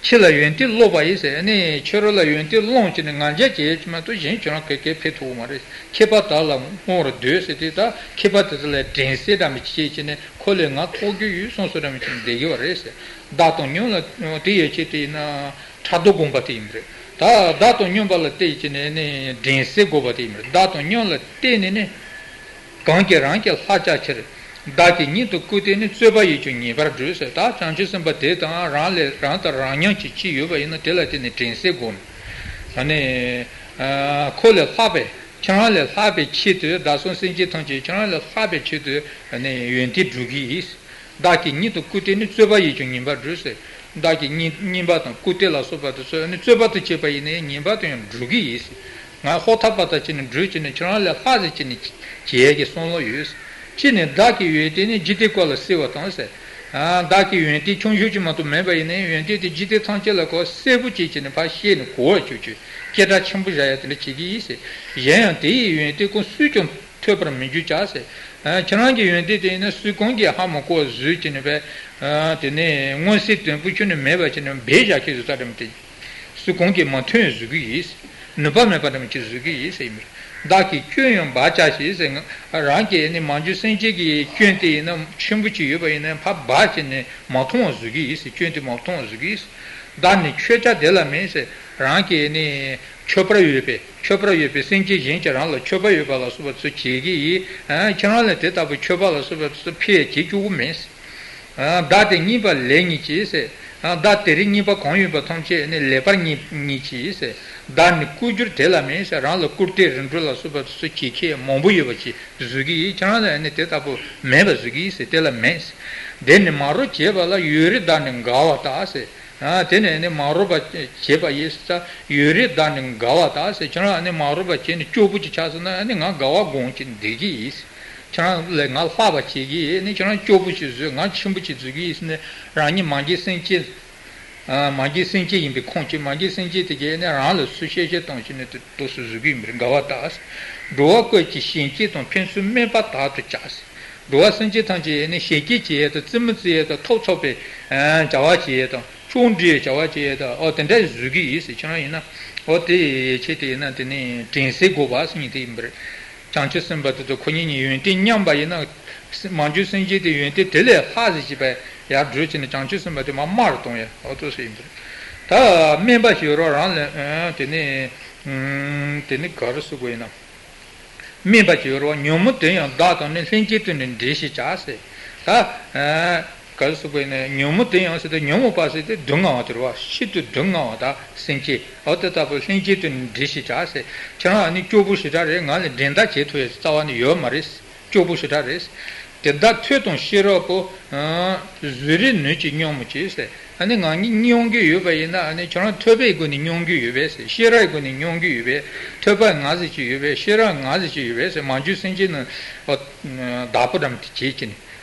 ཕྱི་ལ་ཡོན་ཏན་སློབ་པ་ཡིན་ཟེར་ནས་ཕྱི་རོལ་ལ་ཡོན་ཏན་སློང་བྱས་ནས་ང་རྒྱལ་བྱེད་ཀྱི་མ་གཏོགས་གཞན་ཁྱོད་རང་ག་གེ་ཕན་ཐོགས་མ་རེད། མཁས་པ་དག་ལ་བསྔོ་བར་འདོད་ཟེར་དུས་ད་མཁས་པ་དེ་ཚོ་ལ་དྲན་གསོ་འདྲ་མི་བྱེད་ཀྱི་ནས་ཁོ་ལས་ང་མཐོ་རྒྱུ་ཡོད་བསམ་བསམ་འདྲ་མི་བྱེད་ནས་བསྡད་ཀྱི་བ་རེད་ཟེར། བདག་དང་སྙོམས་ལ་དེ་ཡོད་ཆེད་དེ་ཡིན་ན། ཕྲག་དོག་སྒོམ་པ་དེ་ཡིན་པ་རེད། ད་བདག་དང་སྙོམས་པ་ལ་བལྟས་ཀྱི་ནས་ནི་དྲན་གསོ་དགོས་པ་དེ་ཡིན་པ་རེད། བདག་དང་སྙོམས་ལ་བལྟས་ནས་ནི། གང་གིས་རང་གི་ལྷག་བྱ་ཕྱིར། བདག་གི་ཉིད་དུ་བཀུར་སྟེ་ནི། རྩོད་པ་ཡིས་ཀྱང་ཉེས་པར་བསྒྲུབ་ཟེར། ད་བྱང་ཆུབ་སེམས་དཔའ་དེ་དང་རང་ལས་རང་དང་རང་མཉམ་གྱི་ཅིག་ཡོད་པ་ཡིན་ན་དེ་ལ་བརྟེན་ནས་དྲན་གསོ་སྒོམ། ཨ་ནི། ཁོ་ལས་ལྷག་པའི་ཁྱེད་རང་ལས་ལྷག་པའི་ཆེད་དུ་བདག་སོགས་སེམས་ཅན་ཐམས་ཅད་ཁྱེད་རང་ལས་ལྷག་པའི་ཆེད་དུ་ཨ་ནི་ཡོན་ཏན་སྒྲུབ་ཀྱི་ཡིན། བདག་གི་ཉིད་དུ་བཀུར་སྟེ་ནི། རྩོད་པ་ཡིས་ཀྱང་ཉེས་པར་བསྒྲུབ་ཟེར། བདག་གི་སྙིང་སྙིང་པ་དང་བཀུར་སྟི་ལ་སོགས་པ་དེ་ཚོ་ནི་རྩོད་པ་དང་བཅས་པ་ཡིན་ན་ཡང་ཉེས་པ་དང་ཡང་འགྲོ་གི་ཡིན་ཟེར། ང་ཧོར་ཐག་པ་དང་བཅས་ནས་འགྲོས་བྱས་ནས་ཁྱེད་རང་ལས་ལྷག་ཟེར་བྱས་ནས་བྱེད་ཡས་ཀྱི་བསམ་བློ་ཡོད་ཟེར། ཅི་ནས་བདག་གི་ཡོན་ཏན་ནི་འཇིག་རྟེན་ཀུན་ལ་གསལ་བ་དང་ཟེར། བདག་གི་ཡོན་ཏན་ཆུང་ཤོས་ཅིག་མ་གཏོགས་མེད་པ་ཡིན་ན་ཡང་ཡོན་ཏན་དེ་འཇིག་རྟེན་ཐམས་ཅད་ལ་གོ་གསལ་པོ་བྱས་བྱས་ནས་ཕར་བཤད་ནས་གོ་བར་བྱེད་རྒྱུ། སྐད་གྲགས་ཆེན་པོ་བཞག་ཡ་དེ་འདྲ་བྱེད་ཀྱི་ཡིན་ཟེར། གཞན་ཡང་དེ་ཡི་ཡོན་ཏན་ཀུན་སུས་ཀྱང་ཐོས་པར་མི་འགྱུར་བྱ་ཟེར། ཁྱེད་རང་གི་ཡོན་ཏན་དེ་ནི་སུ་གང་གིས་ཧ་མ་གོ་བཟོས་ཀྱི་ནི་བས། དེ་ནས་མངོན་གསལ་དོད་པོ་ཁྱོན་ནས་མེད་པ་བྱས་ནས་སྦས་བཞག་གི་བཟོ་ལྟ་འདྲ་མི་དེ། སུ་གང་གིས་མ་ཐོན་བཟོ་གི་ཡིན། ནུས་པ་མེད་པ་འདྲ་མི་ཅིག་བཟོ་གི་ཡིན་ཟེར་ཡིན་པས། བདག་གི་སྐྱོན་ཡང་སྦ་བྱ་ཞེས་ཟེར། རང་གི་ནི་མ་གྱུར་སེམས་ཅན་གྱི་སྐྱོན་དེ་ཡིན་ན་ཆེན་པོ་ཅིག་ཡོད་པ་ཡིན་ན་ཕར་སྦ་བྱས་ནས་མ་མཐོང་བ་བཟོ་གི་ཡིན་ཟེར། སྐྱོན་དེ་མ་མཐོང་བ་བཟོ་གི་ཡིན་ཟེར། བདག་ནི་མཆོད་བྱ་དེ་ལ་མིན་ཟེར། རང་གི་ནི་མཆོད་པར་འོས་པའི་མཆོད་པར་འོས་པའི་སེམས་ཅན་གཞན་གྱིས་རང་ལ་མཆོད་པ་ཡོད་པ་ལ་སོགས་པ་ཚོ་བྱེད་ཀྱི་ཡིན། ཁྱེད་རང་ལ་དེ་ལྟ་བུ་མཆོད་པ་ལ་སོགས་པ་ཚོ་ཕལ་བྱེད་བཅུག་གི་མེད། བདག་དེ་བརྙས་པ་ལེགས་ཉེས་ཀྱིས་ཟེར། བདག་དེ་རིང་བརྙས་པ་གང་ཡོད་པ་ཐམས་ཅད་ནི་ལེགས་པར་བརྙས་ཉེས་ཀྱིས་ཟེར། བདག་ནི་བཀུར་འགྱུར་དེ་ལ་མིན་ཟེར། རང་ལ་བཀུར་སྟི་རིམ་གྲོ་ལ་སོགས་པ་ཚོ་བྱེད་མཁན་མང་པོ་ཡོད་པ་ཅིག་བཟོ་གི་ཡིན། ཁྱེད་རང་ལ་ནི་དེ་ལྟ་བུ་མེད་པ་བཟོ་གི་ཡིན་ཟེར། དེ་ལ་མིན་ཟེར། དེ་ནི་མ་རོགས་བྱེད་པ་ལ་ཡོད་རིགས་བདག་ནི་འགལ་བ་ལྟ་ཟེར། ཨ་དེ་ནས་ནི་མ་རོགས་པ་བྱེད་པ་ཡིན་ས། ཡོད་རིགས་བདག་ནི་འགལ་བ་ལྟ་ཟེར། ཁྱེད་རང་ནི་མ་རོགས་པ་བྱས་ནས་སྐྱོ་པོ་ཅིག་ཆགས་སོང་ན་ནི་ང་འགལ་བ་སྒོམ་གྱི་བསྡད་ཀྱི་ཡིན། ཁྱེད་རང་ལས་ང་ལྷག་པ་བྱེད་ཀྱི་ཡིན་ནི་ཁྱེད་རང་སྐྱོ་པོ་ཅིག་བཟོས་ང་ཆེན་པོ་ཅིག་བཟོ་གི་ཡིན་ཟེར་ནས་རང་ཉིད་མ་རྒན་སེམས་ཅན། མ་རྒན་སེམས་ཅན་ཡིན་པའི་ཁུངས་ཀྱིས་མ་རྒན་སེམས་ཅན་དེ་གས་ནི་རང་ལ་སུ་གཤེ་གཤེ་གཏོང་བྱས་ནས་དུ་དུ་སུ་བཟོ་གི་ཡིན་པར་འགལ་བ་ལྟ། འགྲོ་བ་ཀུན་གྱི་ཞེན་བཅས་དང་ཕན་ཚུན་སྨད་པ་དག་ཏུ་བྱ། འགྲོ་བ་སེམས་ཅན་ཐམས་ཅད་ནི་ཞེན་སྐྱེས་བྱེད་ཡས་དང་རྩེད་མོ་རྩེ་ཡས་དང་ཐོབ་ཚོགས་པའི་བྱ་བ་བྱེད་ཡས་དང་ཕྱོགས་འགྲིག་བྱ་བ་བྱེད་ཡས་དང་ཨོ་དེ་འདྲ་བཟོ་གི་ཡིན་ཟེར། ཁྱེད་རང་ཡིན་ན་ཨོ་དེ་ཡི་ཆེད་དེ་ཡིན་ན་དེ་ནི་དྲན་གསོ་དགོས་པ་ཟེར་ཉིན་དེ་ཡིན་པ་རེད། བྱང་ཆུབ་སེམས་དཔའ་དེ་ཚོ་ཁོ་གཉིས་གཉིས་ཡོན་ཏན་མཉམ་པ་ཡིན་ན། མ་གྱུར་སེམས་ཅན་དེ་ཡོན་ཏན་དེ་ལས་ལྷག་ཟེར་གྱི་པ་ཡར་བགྲོད་བྱས་ནས་བྱང་ཆུབ་སེམས་དཔའ་དེ་མར་དམའ་རུ་གཏོང་ཡ་འོ་ཐུག་ས་ཡིན་པ་རེད། ད་དམན་པ་ཞིག་ཡོད་རོགས་རང་ལ་དེ་ནས་དེ་ནས་ག་རེ་ཟེར་དགོས་ཡིན་ན། དམན་པ་ཅིག་ཡོད་རེད་བ། ཉོན་མོངས་དེ་ཡང་བདག་དང་ནི། ལྷན་སྐྱེས་དེ་ནི་འདྲེ་ཞེས་བྱ་ཟེར། ད། ག་རེ་ཟེར་དགོས་ནས་ཉོན་མོངས་དེ་ཡང་ཟེར་ཏེ་ཉོན་མོངས་པ་ཟེར་ཏེ་སྡུག་བསྔལ་བ་དེ་རེད་བ། ཤིན་ཏུ་སྡུག་བསྔལ་བ་དག་སེམས་ཅན་འོ་དེ་ལྟ་བུ་ལྷན་སྐྱེས་དེ་ནི་འདྲེ་ཞེས་བྱ་ཟེར། ཁྱེད་རང་ཨ་ནི་སྐྱོ་པོ་ཞེ་དྲག་རེད། ང་ལ་འགྲན་ཟླ་བྱེད་ཐུབ་ཡ་རྩ་བ་ནས་ཡོད་མ་རེད། སྐྱོ་པོ་ཞེ་དྲག་རེད། དེ་དག་ཐོས་དང་ཤེས་རབ་པོ། བཟོད་རིགས་ནུས་ཀྱིས་སྙོམས་མོ་བྱེད་ཟེར། ཨ་ནི་ང་གཉིས་སྙོམས་རྒྱུ་ཡོད་པ་ཡིན་ན་ཨ་ནི་ཁྱོད་རང་ཐོས་པའི་སྒོ་ནས་སྙོམས་རྒྱུ་ཡོད་པས་ཟེར། ཤེས་རབ་ཀྱི་སྒོ་ནས་སྙོམས་རྒྱུ་ཡོད་པས། ཐོས་པ་ང་ཟེར་གྱི་ཡོད་པས། ཤེས་རབ་ང་ཟེར་གྱི་ཡོད་པས་ཟེར། མ་གྱུར་སེམས་ཅན་ནི་བདག་པོ་འདྲ་མི་དེ་བྱེད་ཀྱི་ནི།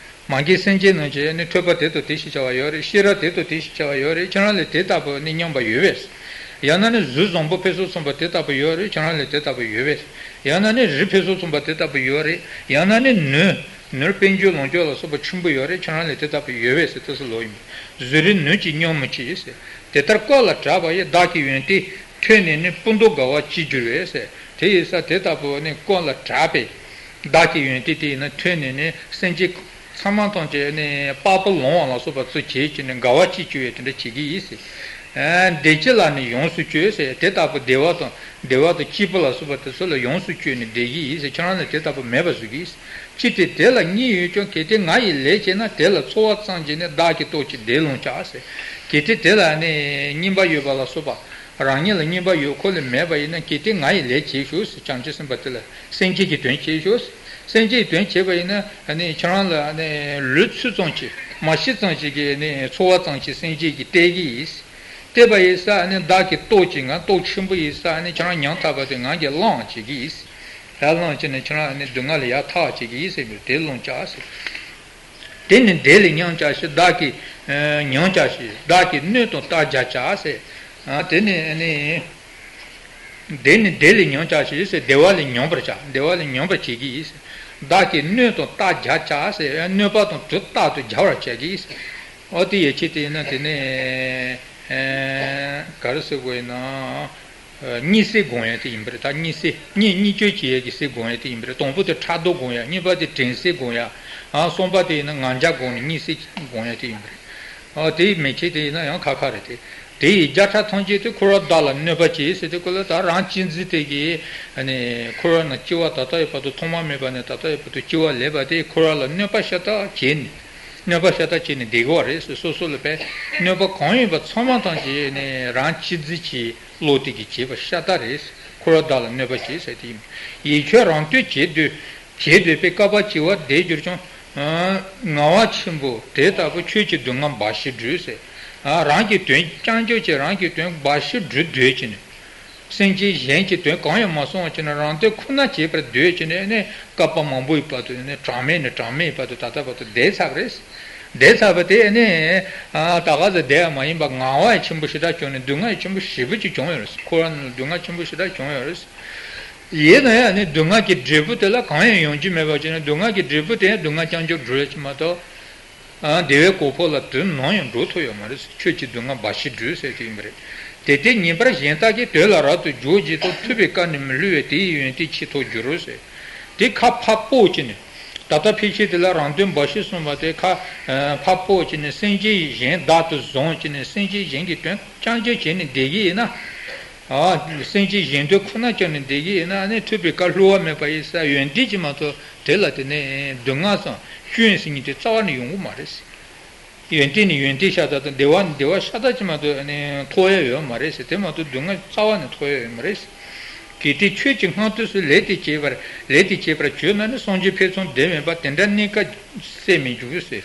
མ་གྱུར་སེམས་ཅན་ནང་བྱས་ནི་ཐོས་པ་དེ་དང་དེ་ཞེས་བྱ་བ་ཡོད་རེད། ཤེས་རབ་དེ་དང་དེ་ཞེས་བྱ་བ་ཡོད་རེད། ཁྱེད་རང་ལ་དེ་ལྟ་བུ་ནི་སྙོམས་པ་ཡོད་པས། ཡང་ན་ནི་གཟུགས་བཟང་པོ་ཕུན་སུམ་ཚོགས་པ་དེ་ལྟ་བུ་ཡོད་རེད། ཁྱེད་རང་ལ་དེ་ལྟ་བུ་ཡོད་པས། ཡང་ན་ནི་རིགས་ཕུན་སུམ་ཚོགས་པ་དེ་ལྟ་བུ་ཡོད་རེད། ཡང་ན་ནི་ནུས། ནོར་དཔལ་འབྱོར་ལོངས་སྤྱོད་ལ་སོགས་པ་ཆེན་པོ་ཡོད་རེད། ཁྱེད་རང་ལ་དེ་ལྟ་བུ་ཡོད་པས་ཟེར་ལྟ་ས་ལོག་ཡིན། བཟོད་རིགས་ནུས་ཀྱིས་སྙོམས་མོ་བྱེད་ཟེར། དེ་ལྟར་བཀའ་ལ་གྲགས་པ་ཡི། བདག་གི་ཡོན་ཏན་ཐོས་ནས་ནི། སྤུ་མདོག་དགའ་བ་ཅི་འགྱུར་བས་ཟེར། དེ་ཡི་ས་དེ་ལྟ་བུ་ནི་བཀའ་ལ་གྲགས་པའི་བདག་གི་ཡོན་ཏན་དེ་ཡིན་ན་ཐོས་ནས་ནི་སེམས་ཅན་ཚང་མ་ཐམས་ཅད་ནི་དཔའ་བོ་ལོང་བ་ལ་སོགས་པ་ཚོ་བྱེད་ཀྱི་ནི་དགའ་བ་ཅི་འགྱུར་བས་དེ་འདྲ་བྱེད་ཀྱི་ཡིན་ཟེར། བདེ་སྐྱིད་ལ་ནི་ཡོངས་སུ་སྤྱོད་ཟེར། དེ་ལྟ་བུ་བདེ་བ་དང་བདེ་བ་དང་སྐྱིད་པོ་ལ་སོགས་པ་དེ་ཚོ་ལ་ཡོངས་སུ་སྤྱོད་ནས་བསྡད་ཀྱི་ཡིན་ཟེར། ཁྱེད་རང་ལ་དེ་ལྟ་བུ་མེད་པ་བཟོ་གི་ཡིན། ཅི་སྟེ་དེ་ལ་གཉིས་ཡོད་ཀྱང་། གལ་ཏེ་ང་ཡི་ལས་བྱེད་ན། དེ་ལ་འཚོ་བ་ཙམ་གྱིས་ནི། བདག་གི་སྟོབས་ཀྱིས་བདེ་ལོངས་བྱ་ཟེར། གལ་ཏེ་དེ་ལ་ནི་གཉིས་པ་ཡོད་པ་ལ་སོགས་པ་རང་ཉིད་ལ་གཉིས་པ་ཡོད་ཁོ་ལས་མེད་པ་ཡིན་ན། གལ་ཏེ་ང་ཡི་ལས་བྱེད་ཤོག་ཟེར། བྱང་ཆུབ་སེམས་དཔའ་དེ་ལ་སེམས་བསྐྱེད་ཀྱི་དོན་བྱེད་ཤོག་ཟེར། སེམས་བསྐྱེད་ཀྱི་དོན་བྱེད་པ་ཡིན་ན་ནི་ཁྱེད་རང་ལ་ནི་ལུས་ཚོད་ཙམ་གྱིས་མ་ཤི་ཙམ་ཞིག་གི་ནི་འཚོ་བ་ཙམ་གྱིས་སེམས་བསྐྱེད་ཀྱིས་སྟེར་གྱི་ཡིན། བལྟས་པ་ཡིན་ས་ནི་བདག་གི་སྟོབས་ཀྱིས། ང་སྟོབས་ཆེན་པོ་ཡིན་ས་ནི་ཁྱེད་རང་ཉམ་ཐག་པ་དེ་ང་གིས་བླངས་བྱེད་ཀྱི་ཡིན། ཡར་བླངས་བྱས་ནས་ཁྱེད་རང་ནི་སྡུག་བསྔལ་ལས་ཡར་ཐར་བྱེད་ཀྱི་ཡིན་ཟེར་མི་དེ་བླངས་བྱ་ཟེར། དེ་ནི་བདེ་ལས་ཉམས་བྱ་ཞིང་། བདག་གིས་ཉམས་བྱ་ཞིང་། བདག་གིས་གནོད་དང་རྟགས་བརྒྱ་བྱ་ཟེར། དེ་ནི་ནི། དེ་ནི་བདེ་ལས་ཉམས་བྱ་ཞིང་ཟེར། བདེ་བ་ལས་ཉམས་པར་བྱ། བདེ་བ་ལས་ཉམས་པར་བྱེད་ཀྱི་ཡིན་ཟེར། བདག་གིས་གནོད་དང་རྟགས་བརྒྱ་བྱ་ཟེར། གནོད་པ་དང་དུས་རྟག་ཏུ་བརྒྱ་བར་བྱེད་ཀྱི་ཡིན་ཟེར། འོ་དེ་ཡི་ཆེད་དུ་ཡིན་ན་དེ་ནི། ག་རེ་ཟེར་དགོས་ཡིན་ན། གཉིད་སད་སྒོམ་ཡ་དེ་ཡིན་པ་རེད། ད་གཉིད་སད་གཉིད་གཉིད་སྐྱོད་བྱེད་ཡ་གི་སད་སྒོམ་ཡ་དེ་ཡིན་པ་རེད། དང་པོ་དེ་ཕྲག་དོག་སྒོམ་ཡ། གཉིས་པ་དེ་དྲན་སད་སྒོམ་ཡ། གསུམ་པ་དེ་ཡིན་ན་ང་རྒྱལ་སྒོམ་ནས་གཉིད་སད་སྒོམ་ཡ་དེ་ཡིན་པ་རེད། དེ་ཡི་མན་ཆད་དེ་ཡིན་ན་ཡང་ཁག་ཁག་རེད་དེ། དེ་ཡི་བརྒྱ་ཕྲག་ཐམས་ཅད་དེ་འཁོར་བ་བདག་ལ་གནོད་པ་བྱེད་ཟེར་དེ་ཁོ་ལ་ད་རང་གཅེས་འཛིན་དེ་གིས་འཁོར་བ་ན་སྐྱེ་བ་ད་ལྟ་ཡི་བར་དུ་ཐོག་མ་མེད་པ་ནས་ད་ལྟ་ཡི་བར་དུ་སྐྱེ་བ་ལེན་པ་དེ་འཁོར་བ་ལ་གནོད་པ་ཤ་སྟག་བྱེད་ནས། གནོད་པ་ཤ་སྟག་བྱས་ནས་བསྡད་དགོས་པ་རེད་ཟེར། སོ་སོ་ལ་བས་གནོད་པ་གང་ཡོད་པ་ཚང་མ་ཐམས་ཅད་ནི་རང་གཅེས་འཛིན་གྱི་བློ་དེ་གིས་བྱས་པ་ཤ་སྟག་རེད་ཟེར། འཁོར་བ་བདག་ལ་གནོད་པ་བྱེད་ཟེར་དེ་ཡིན། ཡིད་ཁྱོད་རང་བསྟོད་བྱེད་འདོད། བྱེད་འདོད་པས་བསྐལ་པ་བྱེ་བ་འདས་གྱུར་ཀྱང་། ངལ་བ་ཆེན་པོ་དེ་ལྟ་བུ་ཁྱོད་ཀྱི་སྡུག་བསྔལ་འབའ་ཞིག་བགྲོད་ཟེར། རང་གི་དོན་རྐྱང་རྐྱང་བྱེད། རང་གི་དོན་འབའ་ཞིག་བགྲོད་འདོད་ཀྱི་ནི། སེམས་ཅན་གཞན་གྱི་དོན་གང་ཡང་མ་གསུངས་བ་བྱས་ན་རང་དོན་ཁོ་ན་བྱེད་པར་འདོད་ཀྱི་ནས་ནི་བསྐལ་པ་མང་པོའི་བར་དུ་ནི་གྲངས་མེད་ནས་གྲངས་མེད་བར་དུ་ད་ལྟ་བར་དུ་བསྡད་ཚར་བ་རེད། བསྡད་ཚར་བ་དེ་ནི་ད་ག་ཟེ་བསྡད་ཡ་མ་ཡིན་པ་ངལ་བ་ཡང་ཆེན་པོ་ཞེ་དྲག་བྱུང་ནས་སྡུག་བསྔལ་ཡང་ཆེན་པོ་ཞེ་པོ་ཅིག་བྱུང་ཡོད་རེད། འཁོར་བ་ནང་ལ་སྡུག་བསྔལ་ཆེན་པོ་ཞེ་དྲག་བྱུང་ཡོད་རེད། ཡིན་ན་ཡང་ནི་སྡུག་བསྔལ་གྱི་འབྲས་བུ་དེ་ལ་གང་ཡང་ཡོང་རྒྱུ་མེད་པ་བྱས་ནས་སྡུག་བསྔལ་གྱི་འབྲས་བུ་དེ་ཡང་སྡུག་བསྔལ་རྐྱང་རྐྱང་བགྲོད་ཡ་ཅིག་མ་གཏོགས། བདེ་བའི་གོ་འཕང་ལ་དུས་ནམ་ཡང་འགྲོ་ཐུབ་ཡོད་མ་རེད། ཁྱོད་ཀྱི་སྡུག་བསྔལ་འབའ་ཞིག་བགྲོད་ཟེར་དེ་ཡིན་པ་རེད། དེ་ལྟས་ངེས་པར་གཞན་དག་གི་དོན་ལ་རབ་ཏུ་འཇུག་བགྱིད་དོ། ཐུབ་པའི་བཀའ་ནི་མི་བསླུ་བས། དེ་ཡི་ཡོན་ཏན་ཆེས་མཐོར་འགྱུར་རོ་ཟེར། དེ་ཁ་ཕར་སྤོ་བྱས་ནས། ད་ལྟ་ཕལ་ཆེར་དེ་ལ་རང་དོན་འབའ་ཞིག་གསུངས་པ་དེ་ཁ་ཕར་སྤོ་བྱས་ནས་སེམས་ཅན་གཞན་བདག་ཏུ་བཟུང་བྱས་ནས་སེམས་ཅན་གཞན་གྱི་དོན་རྐྱང་རྐྱང་བྱས་ནས་བསྡད་ཀྱི་ཡིན་ན། སེམས་ཅན་གཞན་དོན་ཁོ་ན་བྱས་ནས་བསྡད་ཀྱི་ཡིན་ན་ནི་ཐུབ་པའི་བཀའ་བསླུ་བ་མེད་པ་ཡིན་ས་ཡོན་ཏན་ཅིག་མ་གཏོགས་དེ་ལ་དེ་ནས་སྡུག་བསྔལ་སམ་སྐྱོན་ཟེར་མཁན་དེ་རྩ་བ་ནས་ཡོང་གི་མ་རེད། ཡོན་ཏན་ནི་ཡོན་ཏན་ཤ་སྟག་དང་བདེ་བ་ནི་བདེ་བ་ཤ་སྟག་ཅིག་མ་གཏོགས་ནི་ཐོབ་ཡ་ཡོད་མ་རེད་ཟེར། དེ་མ་གཏོགས་སྡུག་བསྔལ་རྩ་བ་ནས་ཐོབ་ཡ་ཡོད་མ་རེད་ཟེར། གལ་ཏེ་ཆོས་ཀྱི་སྔ་དུས་སུ་ལས་དེ་བྱེད་པར་ལས་དེ་བྱེད་པར་གྱུར་ན་ནི་སངས་རྒྱས་ཕུན་སུམ་བདེ་མིན་པ། དེ་འདྲ་གནས་སྐབས་སྲེད་མི་འགྱུར་ཟེར།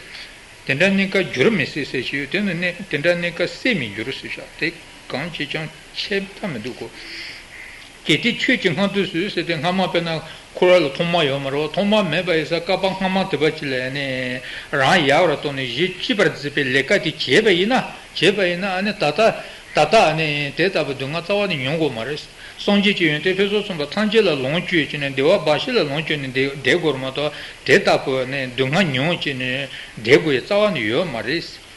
དེ་འདྲ་གནས་སྐབས་འགྱུར་མི་སྲིད་ཟེར་ཞུས། དེ་ནི་གནས་དེ་འདྲ་གནས་སྐབས་སྲེད་མི་འགྱུར་ཟེར་ཤག་དེ་གང་བྱེད་ཀྱང་ཆད་ལྟ་མི་འདུག་གོ། གལ་ཏེ་ཆོས་ཀྱི་སྔ་དུས་སུ་ཟེར་ཏེ་སྔ་མ་དཔེར་ན་འཁོར་བ་ལ་ཐོག་མ་ཡོད་མ་རེད་བ། ཐོག་མ་མེད་པ་ཡིན་ས་བསྐལ་པ་སྔ་མ་དེ་བ་ཅིག་ལ་ནི་རང་ཡལ་བར་བཏང་ནས་གཞི་གཅིག་པར་འཛིན་པའི་ལས་ཀ་དེ་བྱས་པ་ཡིན་ན་བྱས་པ་ཡིན་ན་ཨ་ནི་ད་ལྟ་ད་ལྟ་ཨ་ནི་དེ་ལྟ་བུ་སྡུག་བསྔལ་རྩ་བ་ནས་མྱོང་དགོས་མ་རེད། སངས་རྒྱས་ཀྱི་ཡོན་ཏན་ཕུན་སུམ་ཚོགས་པ་ཐམས་ཅད་ལ་ལོངས་སྤྱོད་བྱས་ནས་བདེ་བ་འབའ་ཞིག་ལ་ལོངས་སྤྱོད་ནས་བསྡད་བསྡད་དགོས་རེད་མ་གཏོགས་དེ་ལྟ་བུ་ནི་སྡུག་བསྔལ་མྱོང་བྱས་ནས་བསྡད་དགོས་ཡ་རྩ་བ་ནས་ཡོད་མ་རེད།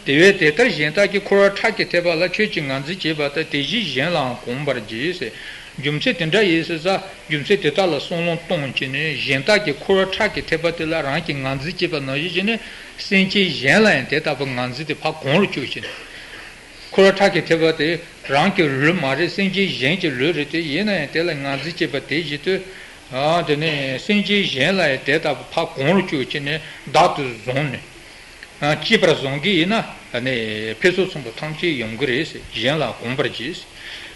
དེ་བས་དེ་ལྟར་གཞན་དག་གིས་འཁོར་བ་ཁྲག་གིས་ཐེབས་པ་ལ་ཁྱོད་ཀྱིས་ངར་འཛིན་བྱེད་པ་ལྟར་དེ་བཞིན་གཞན་ལའང་གོམས་པར་གྱིས་ཟེར། རྒྱུ་མཚན་དེ་འདྲ་ཡིན་ཟེར་ས། རྒྱུ་མཚན་དེ་དག་ལ་བསམ་བློ་གཏོང་བྱས་ནས་གཞན་དག་གི་འཁོར་བ་ཁྲག་གི་ཐེག་པ་དེ་ལ་རང་གིས་ངར་འཛིན་བྱས་པ་ནང་བཞིན་བྱས་ནས་སེམས་ཅན་གཞན་ལ་ཡང་དེ་ལྟ་བུ་ངར་འཛིན་དེ་ཕར་གོང་རུ་བསྐྱོད་བྱས་ནས། འཁོར་བ་ཁྲག་གི་ཐེག་པ་དེ་རང་གི་ལུས་མ་རེད། སེམས་ཅན་གཞན་གྱི་ལུས་རེད། དེ་ཡིན་ན་ཡང་དེ་ལ་ངར་འཛིན་བྱས་པ་དེ་བཞིན་དུ། ཨ་དེ་ནས་སེམས་ཅན་གཞན་ལ་ཡང་དེ་ལྟ་བུ་ཕར་གོང་རུ་བསྐྱོད་བྱས་ནས་བདག་ཏུ་བཟུང་ནས། ཨ་གཅེས་པར་བཟུང་གི་ཡིན་ན་ནི་ཕུན་སུམ་ཚོགས་པ་ཐམས་ཅད་ཡོང་གི་རེད་ཟེར། གཞན་ལ་གོམས་པར་གྱིས།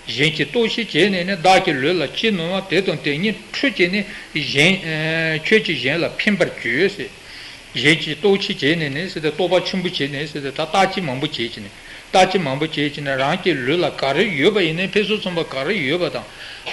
གཞན་གྱི་ལྟོ་ཆས་བྱས་ནས་ནི་བདག་གི་ལུས་ལ་ཅི་ནུས་པ་དེ་དང་དེ་ཉིད་ཁྲུས་བྱས་ནས་གཞན་ཨ་ཁྱོད་ཀྱིས་གཞན་ལ་ཕན་པར་གྱིས་ཟེར། གཞན་གྱི་ལྟོ་ཆས་བྱས་ནས་ནི་ཟེར་ཏེ། བསྟོད་པ་ཆེན་པོ་བྱས་ནས་ཟེར་ཏེ། ད་བརྟག་དཔྱད་མང་པོ་བྱས་བྱས་ནས། བརྟག་དཔྱད་མང་པོ་བྱས་བྱས་ནས་རང་གི་ལུས་ལ་ག་རེ་ཡོད་པ་ཡིན་ནའི། ཕུན་སུམ་ཚོགས་པ་ག་རེ་ཡོད་པ་དང་།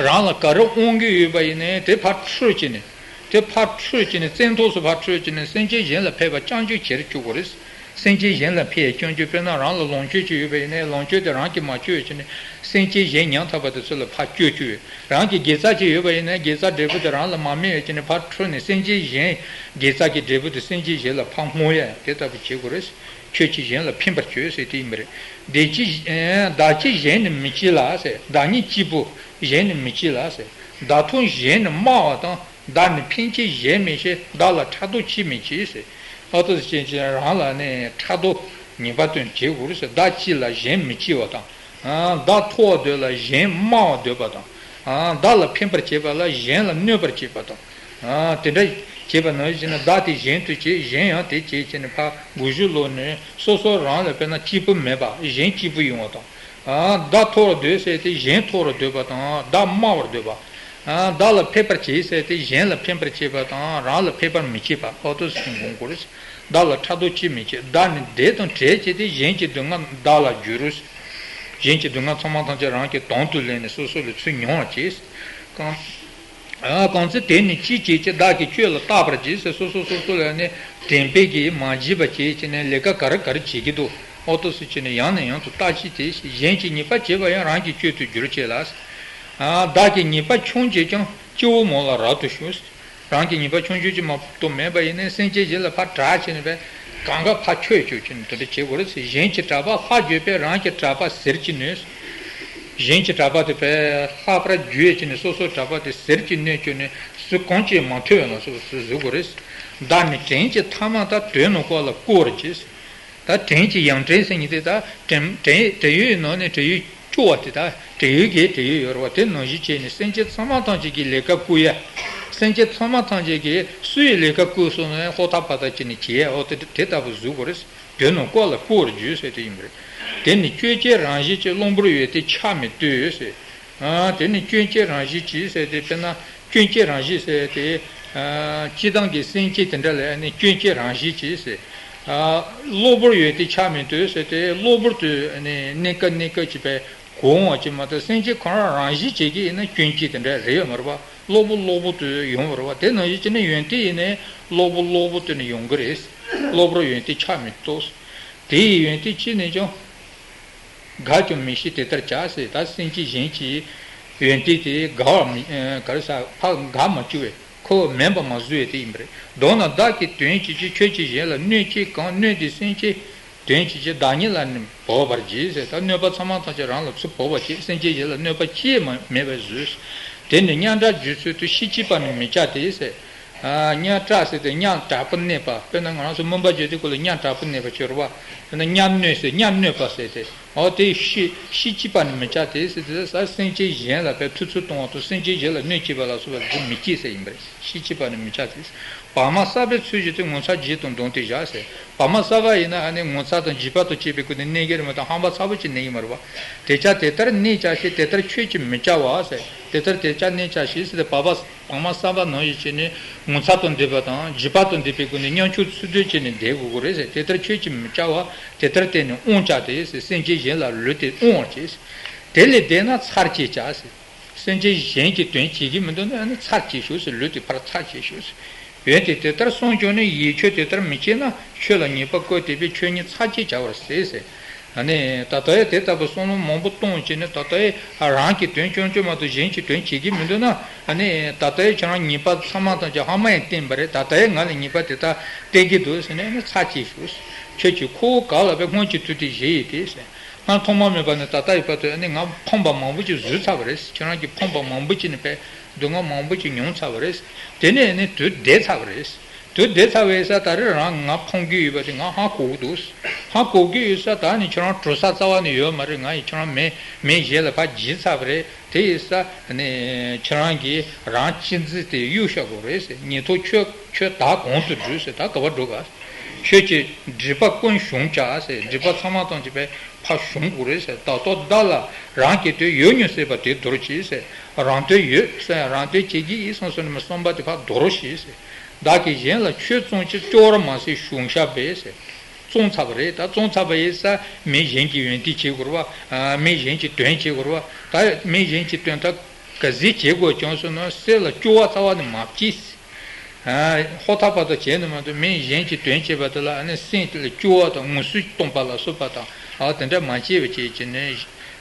རང་ལ་ག་རེ་དབང་གི་ཡོད་པ་ཡིན་ནའི་དེ་ཕར་ཁྲུས་བྱས་ནས། དེ་ཕར་ཁྲུས་བྱས་ནས་བཙན་ཐབས་སུ་ཕར་ཁྲུས་བྱས་ནས་སེམས་ཅན་གཞན་ལ་ཕན་པ་རྐྱང་རྐྱང་བྱེད་རུ་བཅུག་དགོས་རེད། སེམས་ཅན་གཞན་ལ་ཕན་ཡས་རྐྱང་རྐྱང་། དཔེར་ན་རང་ལ་ལོངས་སྤྱོད་ཅིག་ཡོད་པ་ཡིན་ནའི་ལོངས་སྤྱོད་དེ་རང་གིས་མ་སྤྱོད་བྱས་ནས་སེམས་ཅན་གཞན་ཉམ་ཐག་པ་དེ་ཚོ་ལ་ཕར་སྤྱོད་བཅུག་ཡས། རང་གི་དགེ་རྩ་ཅིག་ཡོད་པ་ཡིན་ནའི་དགེ་རྩ་འབྲས་བུ་དེ་རང་ལ་མ་སྨིན་བྱས་ནས་ཕར་ཁྲུས་ནས་སེམས་ཅན་གཞན། དགེ་རྩ་གི་འབྲས་བུ་དེ་སེམས་ཅན་གཞན་ལ་ཕར་བསྔོ་ཡས་དེ་ལྟ་བུ་བྱེད་དགོས་རེད། ཁྱོད་ཀྱིས་གཞན་ལ་ཕན་པར་གྱིས་ཟེར་དེ་ཡིན་པ་རེད། བདག་གཅེས་ཨེ། བདག་གཅེས་གཞན་ནི་མི་གཅེས་ལ་ཟེར། བདག་ཉིད་གཅེས་པོ་གཞན་ནི་མི་གཅེས་ལ་ཟེར། བདག་མཐོང་གཞན་ནི་དམའ་བ་དང་། བདག་ནི་ཕན་ཆད་གཞན་མི་ཤེས། བདག་ལ་ཕྲག་དོག་ཅིས་མི་བྱེད་ཟེར། ཨ་ཏོ་ཟེར་ཅན་ཅན་རང་ལ་ནི་ཕྲག་དོག་ངེས་པར་དུ་བྱེད་དགོས་རེད་ཟེར། བདག་གཅེས་ལ་གཞན་མི་གཅེས་པ་དང་། ཨ་བདག་མཐོ་བ་འདོད་ལ་གཞན་དམའ་བ་འདོད་པ་དང་། ཨ་བདག་ལ་ཕན་པར་བྱེད་པ་ལ་གཞན་ལ་གནོད་པར་བྱེད་པ་དང་། ཨ་དེ་འདྲ་བྱེད་པ་ནང་བཞིན་བདག་དེ་གཞན་དུ་བྱེད། གཞན་ཡང་དེ་བྱེད་ཅེས་ནས་ཕར་འགུལ་ཤུགས་སློག་ནས་སོ་སོ་རང་ལ་དཔེར་ན་གཅེས་པོ་མེད་པ་གཞན་གཅེས་པོ་ཡོང་བ་དང་། ཨ་བདག་མཐོ་བར་འདོད་ཟེར་ཏེ་གཞན་མཐོ་བར་འདོད་པ་དང་། བདག་དམའ་བར་འདོད་པ། ཨ་བདག་ལ་ཕན་པར་བྱེད་ཟེར་ཏེ་གཞན་ལ་ཕན་པར་བྱེད་པ་དང་རང་ལ་ཕན་པར་མི་བྱེད་པ། ཨོ་ཏོ་སུ་འགོང་དགོས་རེད། བདག་ལ་ཕྲག་དོག་ཅིས་མི་བྱེད། བདག་ནི་བདེ་དང་བྲལ་བྱས་ཏེ་གཞན་གྱི་སྡུག་བསྔལ་བདག་ལ་འགྱུར། གཞན་གྱི་སྡུག་བསྔལ་ཚང་མ་ཐམས་ཅད་རང་གི་དོན་དུ་ལེན་ནས་སོ་སོ་ལ་ཚུར་མྱོང་བ་བྱེད། གང་། ཨ་གང་ཚེ་དེ་ནི་ཅི་བྱེད་ཅེས། བདག་གིས་ཁྱོད་ལ་བརྟག་པར་གྱིས་ཟེར། སོ་སོ་སོ་སོ་ལ་ནི་དྲན་པས་ཀྱིས་མ་བརྗེད་པ་བྱེད་ཅེས་ནས་ལས་ཀ་ག་རེ་ག་རེ་བྱེད་ཀྱི་འདུག་ཨོ་ཏོ་སུ་བྱས་ནས་ཡང་ནས་ཡང་དུ་བརྟག་དཔྱད་དེ་བྱས། གཞན་གྱིས་ཉེས་པ་བྱས་པ་ཡང་རང་གི་སྤྱོད་དུ་འགྱུར་བྱེད་ལ། ཨ་བདག་གིས་ཉེས་པ་ཆུང་བྱས་ཀྱང་སྤྱི་བོ་མོ་ལ་རབ་ཏུ་ཞུགས། རང་གི་ཉེས་པ་ཆུང་ཆུང་ཅིག་མ་གཏོགས་མེད་པ་ཡིན་ནའི་སེམས་ཅན་གཞན་ལ་ཕར་གྲགས་བྱས་ནས་པས་གང་ག་ཕར་ཁྱོད་ཁྱོད་ཁྱོད་ནས་དེ་འདྲ་བྱེད་དགོས་རེད་ཟེར། གཞན་གྱི་གྲགས་པ་ལྷག་བརྗོད་པས་རང་གི་གྲགས་པ་ཟེར་གྱི་ནུས། གཞན་གྱི་གྲགས་པ་དེ་པས་ལྷག་པར་བརྗོད་བྱས་ནས་སོ་སོའི་གྲགས་པ་དེ་ཟེར་གྱི་ནུས་ཁྱོད་ནས་སུ་གང་ཅི་མ་ཐོས་པ་ལ་སོ་སོ་བཟོ་དགོས་རེད། བདག་ནི་བྲན་གྱི་ཐ་མ་དག་དོན་ནི་བཀོད་ལ་བཀོལ་བར་གྱིས། ད་བྲན་གྱི་ཡང་བྲན་ཟེར་མཁན་དེ་ད་བྲན་བྲན་བྲན་གཡོག་ནང་ནས་བྲན་གཡོག་སྐྱོ་བ་དེ་དག་བྲན་གཡོག་གིས་བྲན་གཡོག་ཡོད་རེད་བ། དེ་ནང་བཞིན་བྱས་ནས་སེམས་ཅན་ཚང་མ་ཐམས་ཅད་ཀྱི་ལས་ཀ་བསྐུལ་ཡ། སེམས་ཅན་ཚང་མ་ཐམས་ཅད་ཀྱིས་སུ་ཡི་ལས་ཀ་བསྐུལ་སོང་ན་ཧོ་ཐག་པ་ཐག་བྱས་ནས་བྱེད་ཡ། ཨོ་དེ་དེ་ལྟ་བུ་བཟོ་དགོས་རེད། དོན་ནི་བཀོད་ལ་བཀོལ་བར་གྱིས་ཟེར་དེ་ཡིན་པ་རེད། དེ་ནི་སྐྱོན་ཅན་རང་བཞིན་གྱིས། གླང་པོར་ཡོད་དེ་ཆགས་མི་ལྟོས་ཟེར། ཨ་དེ་ནི་སྐྱོན་ཅན་རང་བཞིན་གྱིས་ཟེར་དེ་དཔེར་ན་སྐྱོན་ཅན་རང་བཞིན་ཟེར་དེ། ཨ་སྤྱིར་བཏང་གི་སེམས་ཅན་དེ་འདྲ་ལ་ནི་སྐྱོན་ཅན་རང་བཞིན་གྱིས་ཟེར། ཨ་གློ་བུར་ཡོད་དེ་ཆགས་མི་ལྟོས་ཟེར་དེ་གློ་བུར་དུ་ནི་གནས་སྐབས་གནས་སྐབས་ཀྱི་པའི་གོ་འོང་བ་ཅིག་མ་གཏོགས་སེམས་ཅན་ཁོ་རང་རང་བཞིན་བྱེད་ཀྱི་ཡིན་ན་སྐྱོན་ཅན་དེ་འདྲ་རེད་ཡོད་མ་རེད་པ། གློ་བུར་གློ་བུར་དུ་ཡོང་བ་རེད་པ། དེ་ནང་བཞིན་བྱས་ན་ཡོན་ཏན་ཡིན་ནའི་གློ་བུར་གློ་བུར་དུ་ནི་ཡོང་གི་རེད། གློ་བུར་ཡོན་ཏན་ཆགས་མི་ལྟོས། དེ་ཡི་ཡོན་ཏན་ཅི་ནས་ཀྱང་། དགག་ཀྱང་མི་ཤེས་དེ་ལྟར་བྱ་ཟེར། ད་སེམས་ཅན་གཞན་གྱི་ཡོན་ཏན་དེ་དགག་པ་མི་ག་རེ་ཟ་ཕར་དགག་མ་བཅུག་པས་ཁོ་མིན་པ་མ་བཟོ་བས་དེ་ཡིན་པ་རེད། མདོར་ན་བདག་གི་དོན་བྱེད་ཕྱིར་ཁྱོད་ཀྱིས་གཞན་ལ་གནོད་བྱེད་གང་། གནོད་དེ་སེམས་ཅན་དོན་བྱེད་ཕྱིར་བདག་ཉིད་ལ་ནི་བབ་པར་བགྱིས་ཟེར། ད་གནོད་པ་ཚང་མ་ཐམས་ཅད་རང་ལ་ཚུར་བབ་པར་བྱེད། སེམས་ཅན་གཞན་ལ་གནོད་པ་ཅི་ཡང་མ་མེད་པར་བཟོས། དེ་ནི་སྙན་གྲགས་བརྗོད་ཚུལ་དུ། ཤེས་བྱེད་པ་ནི་མི་བྱ་སྟེ་ཟེར། ཨ་སྙན་གྲགས་ཟེར་ཏེ་སྙན་གྲགས་པོ་གནས་པ། དཔེར་ན་ང་རང་ཚོ་སྨོན་པ་བརྗོད་དུས་སྐབས་ལ་སྙན་གྲགས་པོ་གནས་པ་ཅིག་ཡོད་རེད་པ། དཔེར་ན་སྙན་གནོད་ཟེར་སྙན་གནོད་པ་ཟེར་ཏེ། འོ་དེ་ཤེས་ཤེས་བྱེད་པ་ནི་མི་བྱ་སྟེ་ཟེར་ཏེ་ས་སེམས་ཅན་གཞན་ལ་དཔེ་ཐུབ་ཚོད་གཏོང་བ་དང་སེམས་ཅན་གཞན་ལ་གནོད་བྱེད་པ་ལ་སོགས་པ་འདི་མི་བྱེད་ཟེར་ཡིན་པ་རེད། ཤེས་བྱེད་པ་ནི་མི་བྱ་སྟེ། བག་མ་བསགས་པའི་ཚུལ་བཞིན་དུ། ངོ་ཚ་བརྗེད་དང་བསྡོངས་ཏེ་བཞག་ཟེར། བག་མ་བསགས་པ་ཡིན་ན་ཨ་ནི་ངོ་ཚ་དང་བརྗེད་པ་དང་བཅས་པའི་སྒོ་ནས་གནས་ཀྱི་རེད་མ་གཏོགས་ཧམ་པ་ཚ་པོ་ཅིག་གནས་ཀྱི་མ་རེད་པ། དེ་ཅག་དེ་ལྟར་གནས་བྱ་ཞིང་། དེ་ལྟར་ཁྱོད་ཀྱིས་མི་བྱ་བ་ཟེར། དེ་ལྟར་དེ་ཅག་གནས་བྱ་ཞིང་ཟེར་ཏེ་བག་པ། བག་མ་བསགས་པ་ནང་བཞིན་བྱས་ནས་ངོ་ཚ་དང་འདོད་པ་དང་བརྗེད་པ་དང་འདོད་པའི་སྒོ་ནས་ཉམ་ཆུང་ཚུལ་འདོད་བྱས་ནས་བསྡད་དགོས་ཀྱི་རེད་ཟེར། དེ་ལྟར་ཁྱོད་ཀྱིས་མི་བྱ་བ། དེ་ལྟར་བསྟེན་ནས་དབང་བྱ་སྟེ་ཟེར། སེམས་ཅན་གཞན་ལ་ལུས་དེ་དབང་བར་བྱེད། དེ་ལས་འདས་ན་ཚར་བཅད་བྱ་ཟེར། སེམས་ཅན་གཞན་གྱི་དོན་བྱེད་ཀྱི་མི་འདུག་ན་ཨ་ནི་ཚར་བཅད་ཤོག་ཟེར། ལུས་དེ་ཕར་ཚར་བཅད་ཤོག་ཟེར། འོན་ཏེ་དེ་ལྟར་སོང་ཀྱང་ནི། ཡིད་ཁྱོད་དེ་ལྟར་མི་བྱེད་ན། ཁྱོད་ལ་ཉེས་པ་བཀོད་དེ་བས། ཁྱོད་ཉིད་ཚར་བཅད་བྱ་བར་ཟད་ཟེར། ཨ་ནི་ད་ལྟ་ཡང་དེ་ལྟ་བུ་བསམ་བློ་མང་པོ་གཏོང་བྱས་ནས་ད་ལྟ་ཡང་རང་གི་དོན་སྐྱོང་རྒྱུ་མ་གཏོགས་གཞན་གྱི་དོན་བྱེད་ཀྱི་མི་འདུག་ན། ཨ་ནི་ད་ལྟ་ཡང་ཁྱེད་རང་ཉེས་པ་ཚང་མ་ཐམས་ཅད་ཧ་མ་ཡང་བསྟན་པ་རེད། ད་ལྟ་ཡང་ང་ལ་ཉེས་པ་དེ་དག་བསྟན་གྱི་འདུག་ཟེར་ནས་ཨ་ནི་ཚར་བཅད་ཤོག། ཁྱོད་ཀྱིས་ཁོ་བོ་ག་ལ་བས་སྔོན་གྱི་དུས་དེ་བཞེས་ཡི་སྟེ་ཟེར། སྔར་ཐོག་མ་མེད་པ་ནས་ད་ལྟ་ཡོད་པ་དེ་ནི་ང་ཕོངས་པ་མང་པོ་ཅིག་བཟོས་ཚར་བ་རེད། ཁྱེད་རང་གིས་ཕོངས་པ་མང་པོ་ཅིག་ནི་པས་སྡུག་བསྔལ་མང་པོ་ཅིག་མྱོང་ཚར་བ་རེད། དེ་ནས་ནི་དུས་འདས་ཚར་བ་རེད། དུས་འདས་ཚར་བའི་ས་ད་རེས་རང་ང་ཕོངས་ཀྱི་ཡོད་པ་དེ་ང་ཧ་གོ་གི་འདུག་ཧ་གོ་གི་ཡོད་ས་ད་ནི་ཁྱེད་རང་གྲོལ་ས་རྩ་བ་ནས་ཡོད་མ་རེད། ང་ཡིས་ཁྱེད་རང་མི་མི་གཞན་ལ་ཕར་བརྗེས་ཚར་བ་རེད། དེ་ཡིན་ས་ནི་ཁྱེད་རང་གིས་རང་གཅེས་འཛིན་དེ་གཡུག་བཞག་དགོས་རེད་ཟེར། ཉན་ཐོས་ཁྱོད་ཁྱོད་ད་གང་དུ་འགྲོ་ཟེར། ད་ག་པར་འགྲོ་ག་ཁྱོད་ཀྱི་སྒྲིབ་པ་ཀུན་ཞུམ་བྱ་ཟེར། སྒྲིབ་པ་ཚང་མ་ཐམས་ཅད་པས་ཕར་ཞུམ་དགོས་རེད་ཟེར། ད་ལྟོ་བདག་ལ་རང་གི་དོན་ཡོད་མྱོང་སྲིད་པ་དེ་དོར་གྱིས་ཟེར། རང་དོན་ཡོད་ཟེར་རང་དོན་བྱེད་ཀྱི་ཡིན་སོང་སོང་ནས་མི་བསམ་པ་དེ་ཕར་དོར་ཞིག་ཟེར། བདག་གིས་གཞན་ལ་ཆོས་བཙོང་ཕྱིར་སྐྱོ་བར་མ་ཟད་ཞུམ་བྱ་བས་ཟེར། བཙོང་ཚར་བ་རེད། ད་བཙོང་ཚར་བ་ཡིན་ས་མི་གཞན་གྱི་ཡོན་ཏན་བྱེད་དགོས་རེད་བ། མི་གཞན་གྱི་དོན་བྱེད་དགོས་རེད་བ། ད་མི་གཞན་གྱི་དོན་དག་ག་ཟིག་བྱེད་དགོས་བྱུང་སོང་ན་སེམས་ལ་སྐྱོ་བ་རྩ་བ་ནས་མ་སྐྱེས། ཧོ་ཐག་པ་དང་བྱས་ནས་མ་གཏོགས་མི་གཞན་གྱི་དོན་བྱེད་པ་དེ་ལ་ཨ་ནི་སེམས་དེ་ལ་སྐྱོ་བ་དང་ངུ་ཟུག་གཏོང་པ་ལ་སོགས་པ་དང་ཨ་དེ་འདྲ་མ་བྱས་པ་བྱས་ཀྱི་ནས་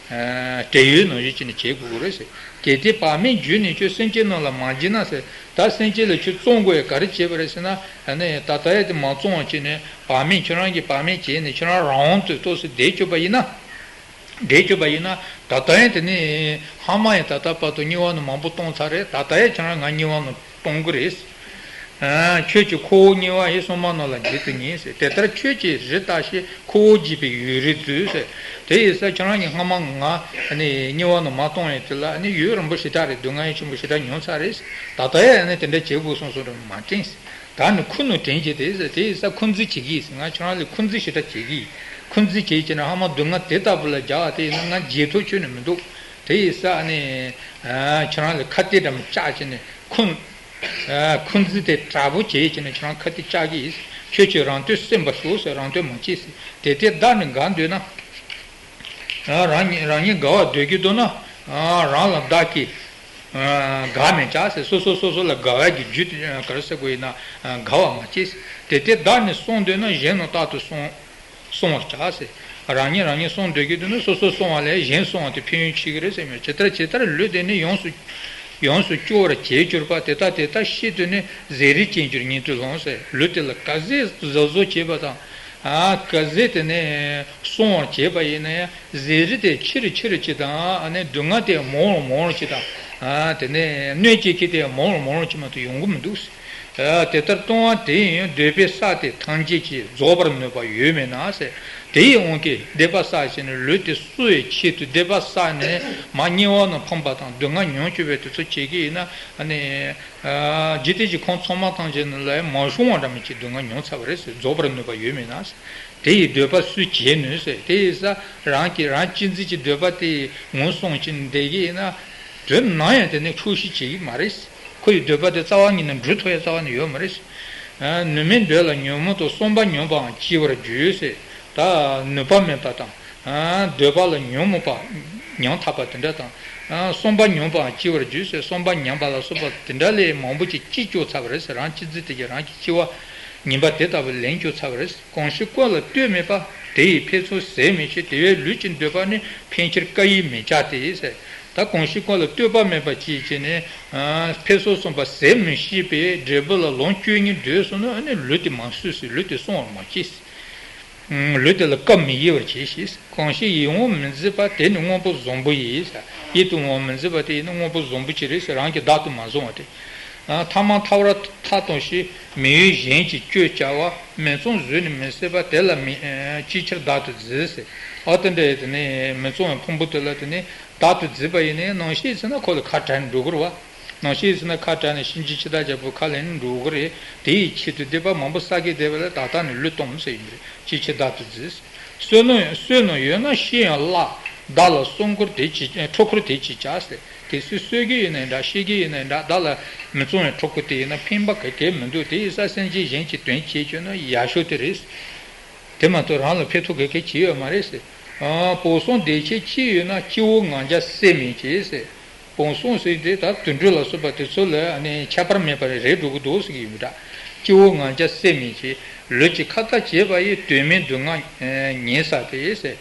བྲེལ་ཡོད་ནང་བཞིན་བྱས་ནས་བྱེད་དགོས་ཀྱི་རེད་ཟེར། གལ་ཏེ་བག་མེད་འགྱུར་ནས་ཁྱོད་སེམས་ཅན་རྣམས་ལ་མ་བྱིན་ན་ཟེར། ད་སེམས་ཅན་ལ་ཁྱོད་བཙོང་དགོས་ཡ་ག་རེ་བྱས་པ་རེད་ཟེར་ན་ཨ་ནི་ད་ལྟ་ཡ་དེ་མ་བཙོང་བ་བྱས་ནས་བག་མེད་ཁྱོད་རང་གིས་བག་མེད་བྱས་ནས་ཁྱོད་རང་རང་དབང་དུ་ཏོག་ཙམ་བསྡད་བཅུག་པ་ཡིན་ན། འགྲེལ་བརྗོད་པ་ཡིན་ན་ད་ལྟ་ཡང་དེ་ནི་ཧ་མ་ཡང་ད་ལྟ་བར་དུ་དམྱལ་བ་ནང་མང་པོ་གཏོང་ཚར་རེད། ད་ལྟ་ཡང་ཁྱེད་རང་ང་དམྱལ་བ་ནང་གཏོང་གི་རེད། ཁྱོད་ཀྱིས་ཁོ་བོ་དམྱལ་བ་ཡི་སྲུང་མ་རྣམས་ལ་འཇིག་ཏུ་ཉེ་ཟེར། དེ་ལྟར་ཁྱོད་ཀྱིས་རི་ལྟ་ཞིག་ཁོ་བོ་འཇིག་པའི་ཡུལ་རེ་འཛུལ་ཟེར། དེ་ཡིན་ས་ཁྱེད་རང་གིས་སྔ་མ་ང་དམྱལ་བ་ནང་མ་གཏོང་ཡང་དེ་ལ་ཡུན་རིང་པོ་ཞེ་དྲག་རེད། སྡུག་བསྔལ་ཆེན་པོ་ཞེ་དྲག་མྱོང་ཚར་རེད། ད་ལྟ་ཡང་དེ་འདྲ་བྱེད་དགོས་སོང་སོང་རེད་མ་དྲན། ད་ནི་ཁུ་ནུ་དྲན་གྱི་དེ་ཟེར། དེ་ཡིན་ས་ཁུ་འཛི་བྱེད་ཀྱི་ཡིན་ཟེར། ང་ཁྱེད་རང་ལ་ཁུ་འཛི་ཞེ་དྲག་བྱེད་ཀྱི་ཡིན། ཁུ་འཛི་བྱེད་ཀྱི་ན་ཧ་མ་སྡུག་བསྔལ་དེ་ལྟ་བུ་ལ་རྒྱག་དེ་ཡིན་ན་ང་བརྗེད་ཐུབ་ཁྱོན་ནས་མི་འདུག་དེ་ཡིན་ས་ནི་ཁྱེད་རང་ལ་ཁ་གཏད་འདྲ་མི་བཅག་བྱས་ནས་ཁུ་ཁུ་འཛི་དེ་དྲག་པོ་བྱེད་ཀྱི་ན་ཁྱེད་རང་ཁ་གཏད་བཅག་གི་ཡིན། ཁྱོད་ཀྱིས་རང་དོན་སེམས་པ་ཞོག་ཟེར། རང་དོན་མ་བྱེད་ཟེར། དེ་ལྟས་བདག་ནི་དགའ་འདོད་ན། རང་ཉིད་རང་ཉིད་དགའ་བར་འདོད་ཀྱི་འདུག་ན། རང་ལ་བདག་གིས། དགའ་མི་བྱ་ཟེར། སོ་སོ་སོ་སོ་ལ་དགའ་བའི་གི་རྒྱུ་དེ་ག་རེ་ཟེར་དགོས་ཡིན་ན། དགའ་བ་མ་བྱེད་ཟེར། དེ་ལྟས་བདག་ནི་བསྲུང་འདོད་ན་གཞན་རྣམས་རྟག་ཏུ་བསྲུང་བསྲུང་བར་བྱ་ཟེར། རང་ཉིད་རང་ཉིད་བསྲུང་འདོད་ཀྱི་འདུག་ན་སོ་སོ་བསྲུང་བ་ལས་གཞན་བསྲུང་བ་དེ་ཕན་ཡོན་ཆེ་གི་རེད་ཟེར་མོད། ཇི་ལྟར་ཇི་ལྟར་ལུས་དེ་ནི་ཡོངས་སུ་ཡོངས་སུ་སྐྱོ་བར་བྱེད་གྱུར་པ་དེ་དག་དེ་ལྟར་ཤེས་དུས་ནི་བཟེ་རེ་ཅན་གྱུར་ཉིད་དུ་ལོངས་ཟེར། ལུས་དེ་ལ་ག་ཟེ་གཟབ་གཟབ་བྱེད་པ་དང་། ག་ཟེ་དེ་ནས་བསྲུང་བར་བྱེད་པ་ཡིན་ན་ཡང་བཟེ་རེ་དེ་ཆེ་རུ་ཆེ་རུ་ཅིག་དང་སྡུག་བསྔལ་དེ་མང་རུ་མང་རུ་ཅིག་དང་། དེ་ནས་གནོད་བྱེད་མཁན་དེ་མང་རུ་མང་རུ་ཅིག་མ་གཏོགས་ཡོང་གི་མི་འདུག་དེ་ལྟར་ལྟུང་བ་དེ་ཡང་འདོད་པས་བསགས་ཏེ་ཐམས་ཅད་ཀྱིས་རྫོགས་པར་ནུས་པ་ཡོད་མིན་ན་ཟེར། དེ་ཡི་དབང་གིས་འདོད་པ་བསགས་བྱས་ནས་ལུས་དེ་གསོ་བའི་ཆེད་དུ་འདོད་པ་བསགས་ནས་མར་དམྱལ་བ་ནང་ཕམ་པ་དང་སྡུག་བསྔལ་མྱོང་བཅུག་པའི་དུས་ཚོད་བྱེད་ཀྱི་ཡིན་ན་ཨ་ནི། འཇིག་རྟེན་གྱི་ཁམས་ཚང་མ་ཐམས་ཅད་ནི་ལ་མ་བྱུང་བ་འདྲ་མི་ཅིག་སྡུག་བསྔལ་མྱོང་ཚར་བ་རེད་ཟེར། རྫོགས་པར་ནུས་པ་ཡོད་མིན་ན་ཟེར། དེ་ཡི་འདོད་པ་སུས་བྱེད་ནུས་ཟེར། དེ་ཡི་ས་རང་གིས་རང་གཅེས་འཛིན་གྱི་འདོད་པ་དེ་ངོས་བཟུང་བྱས་ནས་བསྡད་ཀྱི་ཡིན་ན། དོན་ནམ་ཡང་དེ་ནས་འཁྱོག་བཤད་བྱེད་ཀྱི་མ་རེད། ཁོ་ཡི་འདོད་པ་དེ་རྩ་བ་ཉིད་ནས་འགྲུབ་ཐུབ་ཡ་རྩ་བ་ནས་ཡོད་མ་རེད། ནུས་མེད་འདོད་ལ་ཉོན་མོངས་དང་། བསམ་པ་ཉམས་པའང་སྐྱེ་བར་འགྱུར་ཟེར། ད་ནུས་པ་མེད་པ་དང་། འདོད་པ་ལ་ཉོན་མོངས་པ་ཉམ་ཐག་པ་དེ་འདྲ་དང་། བསམ་པ་ཉམས་པའང་སྐྱེ་བར་འགྱུར་ཟེར། བསམ་པ་ཉམས་པ་ལ་སོགས་པ་དེ་འདྲ་ལས་མང་པོ་ཅིག་སྐྱེ་བཅུག་ཚར་བ་རེད་ཟེར། རང་གཅེས་འཛིན་དེ་གིས་རང་གི་སྐྱེ་བ་ངན་པ་དེ་ལྟ་བུ་ལེན་བཅུག་ཚར་བ་རེད། གང་ཞིག་ཀུན་ལ་ལྟོས་མེད་པ། དེ་ཡི་འཕེལ་ཚུལ་ཟད་མི་ཤེས། དེ་བས་ལུས་ཀྱི་འདོད་པ་ནི། ཕན་ཕྱིར་བཀའ་ཡིས་མི་བཅག་སྟེ་ཟེར། ད་གང་ཞིག་ཀུན་ལ་ལྟོས་པ་མེད་པ་ཅིག་བྱས་ནས། འཕེལ་ཚུལ་གསུངས་པ་ཟད་མི་ཤེས་པའི་འབྲས་བུ་ལ་ལོངས་སྤྱོད་སྙིང་འདོད་སོང་ན་ཨ་ནི་ལུས་དེ་མ་གསོས་ཟེར། ལུས་དེ་བསྲུང་བར་མ་བྱེད་ཟེར། ལུས་དེ་ལ་བཀའ་མི་ཡིས་པར་བྱེད་ཟེར། གང་ཞིག་ཡིད་འོང་མི་མཛེས་པ། དེ་ནི་དངོས་པོ་བཟང་པོ་ཡིན་ཟེར། ཡིད་དུ་འོང་མི་མཛེས་པ་དེ་ཡིན་ན་དངོས་པོ་བཟང་པོ་ཅིག་རེད་ཟེར། རང་གིས་བདག་ཏུ་མ་བཟུང་བ་དེ། ཐ་མ་ཐ་བར་ཐག་དང་ཞེས། མི་ཡུལ་གཞན་གྱིས་སྤྱོད་བྱ་བ། མི་ཚང་བཟོས་ནས་མི་བསད་པ། དེ་ལ་མི་ཅིའི་ཕྱིར་བདག་ཏུ་བརྫི་ཟེར། ཨ་དེ་འདྲ་ཡིན་དེ་ནི་མི་ཚང་བའི་ཕུང་པོ་དེ་ལ་དེ་ནི་བདག་ཏུ་བརྫིས་པ་ཡིན་ནའི་ནང་བཞིན་བྱས་ན་ཁོ་ལ་ཁ་བྲལ་ནས་འགྲོ་གི་རེད་བ། ནང་བཞིན་བྱས་ན་ཁ་བྲལ་ནས་གཤིན་རྗེ་འཆི་བདག་རྒྱལ་པོའི་ཁ་ལེན་ནས་འགྲོ་གི་རེད། དེ་ཡི་ཆེད་དུ་སྡིག་པ་མང་པོ་བསགས་ཀྱི་བསྡད་པ་ལ་ད་ལྟ་ནས་བློས་གཏོང་ཟེར་ཡིན་པ་རེད། ཅིའི་ཕྱིར་བདག་ཏུ་བརྫི་ཟེར། གསོད་ནོ་གསོད་ནོ་ཡོད་ན་ཤི་ཡང་བརླག། བདག་ལ་བསྲུང་འཁོར་དེ་ཅི་འཁྲུལ་འཁོར་དེ་ཅི་བྱ་ཟེར། དེ་སུས་གསོད་ཀྱི་ཡིན་ནའི་འདྲ། གསོད་ཀྱི་ཡིན་ནའི་འདྲ། བདག་ལ་མི་བསྲུང་བའི་འཁྲུལ་འཁོར་དེ་ཡིན་ན་ཕན་པ་ག་གེ་མི་འདུག་དེ་ཡིན་ས་སེམས་ཅན་གཞན་གྱི་དོན་བྱེད་བཅུག་ན་ཡག་ཤོས་དེ་རེད། དེ་མ་གཏོགས་རང་ལ་ཕན་ཐོགས་ག་གེ་བྱེད་ཡོད་མ་རེད་ཟེར། བོགས་སོང་བདེ་ཆེན་ཅི་ཡོད་ན། སྐྱེ་བོ་ང་རྒྱལ་སེལ་མིན་གྱིས་ཟེར། བོགས་སོང་ཟེར་དེ་ད་དུད་འགྲོ་ལ་སོགས་པ་དེ་ཚོ་ལ་ཨ་ནི་ཁྱད་པར་མེད་པར་རེད་འགྲོ་གི་འདུག་ཟེར་གྱི་ཡོད་པ་འདྲ། སྐྱེ་བོ་ང་རྒྱལ་སེལ་མིན་གྱིས། ལུས་ཀྱི་ཁ་ཏ་བྱེད་པ་ཡིས། དོན་མེད་སྡུག་བསྔལ་ཉེན་བསགས་ཏེ་ཟེར།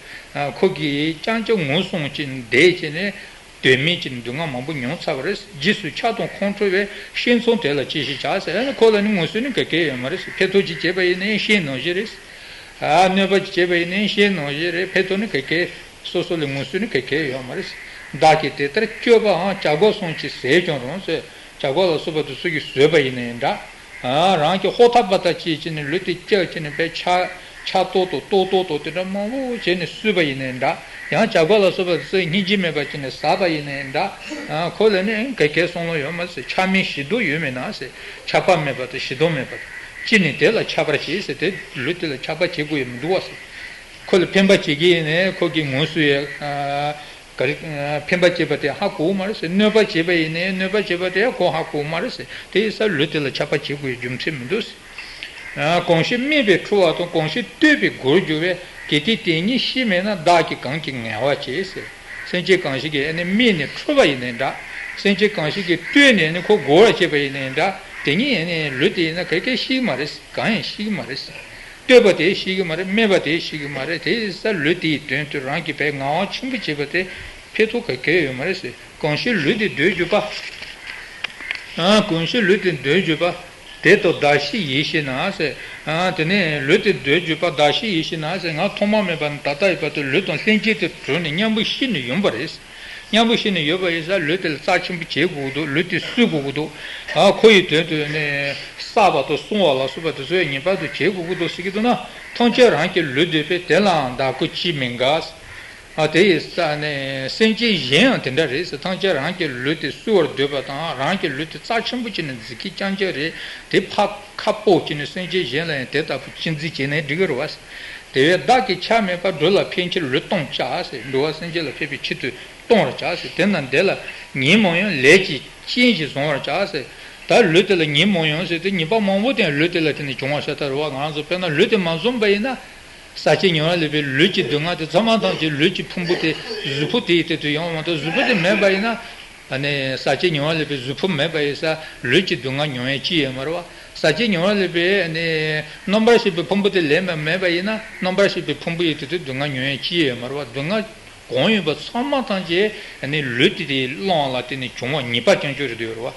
ཁོ་གིས་རྐྱང་རྐྱང་ངོ་སྲུང་ཅིང་བསྡད་བྱས་ནས། དོན་མེད་ཀྱི་སྡུག་བསྔལ་མང་པོ་མྱོང་ཚར་བ་རེད། རྗེས་སུ་ཆགས་སྡང་ཁོང་ཁྲོ་བས། ཤན་ཚང་དེ་ལ་ཅི་ཞིག་བྱ་ཟེར། ཨ་ནི་ཁོ་ལ་ནི་ངོ་སྲུང་ནི་ག་གེ་ཡོད་མ་རེད། ཕན་ཐོགས་ཅིག་བྱས་པ་ཡིན་ནའི་ཤན་ནང་བཞིན་རེད། ཨ་གནོད་པ་ཅིག་བྱས་པ་ཡིན་ནའི་ཤན་ནང་བཞིན་རེད། ཕན་ཐོགས་ནི་ག་གེ་ སོ་སོ་ལ་ངོ་སོ་ནི་ག་གེ་ཡོད་མ་རེད། བདག་གིས་དེ་ལྟར་སྤྱོད་པའང་བྱ་རྒོད་སོང་ཅིག་ཟས་ཀྱང་རུང་ཟེར། བྱ་རྒོད་ལ་སོགས་པ་དེ་ཚོ་གིས་ཟོས་པ་ཡིན་ནའི་འདྲ། ཨ། རང་གི་ཧོ་ཐག་པ་ཐག་བྱས་བྱས་ནས་ལུས་དེ་བཅག་བྱས་ནས་དཔེ་ཆ་ཆག་ཏོག་ཏོ་ཏོག་ཏོག་ཏོ་དེ་འདྲ་མང་པོ་བྱས་ནས་གསོས་པ་ཡིན་ནའི་འདྲ། ཡང་བྱ་རྒོད་ལ་སོགས་པ་དེ་ཚོས་སྙིང་རྗེ་མེད་པ་བྱས་ནས་ཟ་བ་ཡིན་ནའི་འདྲ། ཨ། ཁོ་ལ་ནི་ག་གེ་བསམ་བློ་ཡོད་མ་ཟེར། ཆགས་མེད་ཞེ་སྡང་ཡོད་མེད་ན་ཟེར། ཆགས་པ་མེད་པ་དང་ཞེ་སྡང་མེད་པ་དང་། ཅི་ནས་དེ་ལ་ཆགས་པར་བྱེད་ཟེར། དེ་ལུས་དེ་ལ་ཆགས་པ་བྱེད་དགོས་ཡ་མི་འདུག་བ་ཟེར། ཁོ་ལ་ཕན་པ་བྱེད་ཀྱི་ཡིན་ནའི་ཁོ་གི་ངོ་སོ་ཡ། ཨ། ག་རེ། ཕན་པ་བྱེད་པ་དེ་ཧ་གོ་གི་མ་རེད་ཟེར། གནོད་པ་བྱེད་པ་ཡིན་ནའི་གནོད་པ་བྱེད་པ་དེ་ཁོ་ཧ་གོ་གི་མ་རེད་ཟེར། དེ་ཡིན་ཙང་ལུས་དེ་ལ་ཆགས་པ་བྱེད་དགོས་ཡ་རྒྱུ་མཚན་མི་འདུག་ཟེར། གང་ཞིག་སྨྲས་པས་འཁྲུལ་བ་དང་། གང་ཞིག་བསྟོད་པས་མགུར་འགྱུར་བས། གལ་ཏེ་དེ་ཉིད་ཤེས་མེད་ན། བདག་གིས་གང་གིས་ངལ་བ་བྱེད་ཟེར། སེམས་ཅན་གང་ཞིག་གིས་ཨ་ནི་སྨྲས་ནས་འཁྲུལ་པ་ཡིན་ནའི་འདྲ། སེམས་ཅན་གང་ཞིག་གིས་བསྟོད་ནས་ནི་ཁོ་མགུ་བར་བྱེད་པ་ཡིན་ནའི་འདྲ། དེ་ཉིད་ཨ་ནི་ལུས་དེ་ཡིན་ན་ག་གེ་ཤེས་ཀྱི་མ་རེད། གང་ཡང་ཤེས་ཀྱི་མ་རེད། བསྟོད་པ་དེ་ཤེས་ཀྱི་མ་རེད། སྨད་པ་དེ་ཤེས་ཀྱི་མ་རེད། དེ་ཡིན་ཙང་ལུས་དེའི་དོན་དུ་རང་གིས་བས་ངལ་བ་ཆེན་པོ་བྱེད་པ་དེ་ཕན་ཐོགས་ག་གེ་ཡོད་མ་རེད་ཟེར། གང་ཞིག་ལུས་དེ་འདོད་གྱུར་པ། ཨ། གང་ཞིག་ལུས་དེ་འདོད་གྱུར་པ། དེ་དག་བདག་ཤེས་ཡིད་ཤེས་ན་ཟེར། ཨ། དེ་ནས་ལུས་དེ་འདོད་གྱུར་པ་བདག་ཤེས་ཡིད་ཤེས་ན་ཟེར། ང་ཐོག་མ་མེད་པ་ནས་ད་ལྟ་ཡོད་པ་དེ་ལུས་དང་ལྷན་ཅིག་ཏུ་གྲོལ་ནས་མཉམ་པོ་ཤི་ནས་ཡོང་པ་རེད། མཉམ་པོ་ཤི་ནས་ཡོད་པ་ཡིན་ཙང་ལུས་དེ་ལ་རྩ་ཆེན་པོ་བྱེད་དགོས་ཀྱི་འདུག། ལུས་དེ་གསོ་དགོས་ཀྱི་འདུག། ཨ། ཁོ་ཡི་དོན་དུ་ནི་བསགས་པ་དང་བསྲུང་བ་ལ་སོགས་པ་དེ་ཚོ་ཡང་ངེས་པར་དུ་བྱེད་དགོས་ཀྱི་འདུག་ཟེར་གྱི་འདུག་ན། ཐམས་ཅད་རང་གི་ལུས་འདོད་པས། དེ་ལའང་བདག་ཀུན་ཅིས་མི་དགའ། ཨ། དེ་ཡིན་ཙང་ནི་སེམས་ཅན་གཞན་ཡང་དེ་འདྲ་རེད་ཟེར། ཐམས་ཅད་རང་གི་ལུས་དེ་གསོ་བར་འདོད་པ་དང་། རང་གི་ལུས་དེ་རྩ་ཆེན་པོ་བྱས་ནས་འཛིན་མཁན་རྐྱང་རྐྱང་རེད། དེ་ཕར་ཁ་སྤོ་བྱས་ནས་སེམས་ཅན་གཞན་ལ་ཡང་དེ་ལྟ་བུ་གཅེས་འཛིན་བྱས་ནས་འགྲིག་གི་རེད་བ། དེ་བས་བདག་གིས་ཆ་མེད་པར། འགྲོ་ལ་ཕན་ཕྱིར་ལུས་གཏོང་བྱ་ཟེར། འགྲོ་བ་སེམས་ཅན་ལ་ཕན་པའི་ཆེད་དུ་གཏོང་བར་བྱ་ཟེར། དེ་ན་དེ་ལ་ཉོན་མོངས་ཡང་ལས་ཀྱི་རྐྱེན་གྱིས་བཟུང་བར་བྱ་ཟེར། ད་ལུས་དེ་ལ་ཉོན་མོངས་ཡང་ཟེར་དུས་ཉེས་པ་མང་པོ་དེ་ལུས་དེ་ལ་དེ་ནས་བྱུང་བ་ཤ་སྟག་རེད་བ། ང་རང་ཚོ་དཔེར་ན་ལུས་དེ་མ་བཟུང་པ་ཡིན་ན། ཟག་བཅས་ཉེ་བར་སླེབས་པའི་ལུས་ཀྱི་སྡུག་བསྔལ་དེ་ཚང་མ་ཐམས་ཅད་ལུས་ཀྱི་ཕུང་པོ་དེ། གཟུགས་ཕུང་དེ་ཡི་སྟེང་དུ་ཡོང་བ་མ་གཏོགས། གཟུགས་ཕུང་དེ་མེད་པ་ཡིན་ན། ཨ་ནི་ཟག་བཅས་ཉེ་བར་སླེབས་པའི་གཟུགས་ཕུང་མེད་པ་ཡིན་ཙང་ལུས་ཀྱི་སྡུག་བསྔལ་མྱོང་ཡ་ཅི་ཡོད་མ་རེད་བ། ཟག་བཅས་ཉེ་བར་སླེབས་པའི་ཨ་ནི་རྣམ་པར་ཤེས་པའི་ཕུང་པོ་དེ་ལེན་པ་མེད་པ་ཡིན་ན། རྣམ་པར་ཤེས་པའི་ཕུང་པོ་ཡི་སྟེང་དུ་སྡུག་བསྔལ་མྱོང་ཡ་ཅི་ཡོད་མ་རེད་བ། སྡུག་བསྔལ་གང་ཡོད་པ་ཚང་མ་ཐམས་ཅད་ཨ་ནི་ལུས་དེ་དེ་བླངས་ལ་བརྟེན་ནས་བྱུང་བ་ཉེས་པ་རྐྱང་རྐྱང་རེད་འདུག་རེད་བ།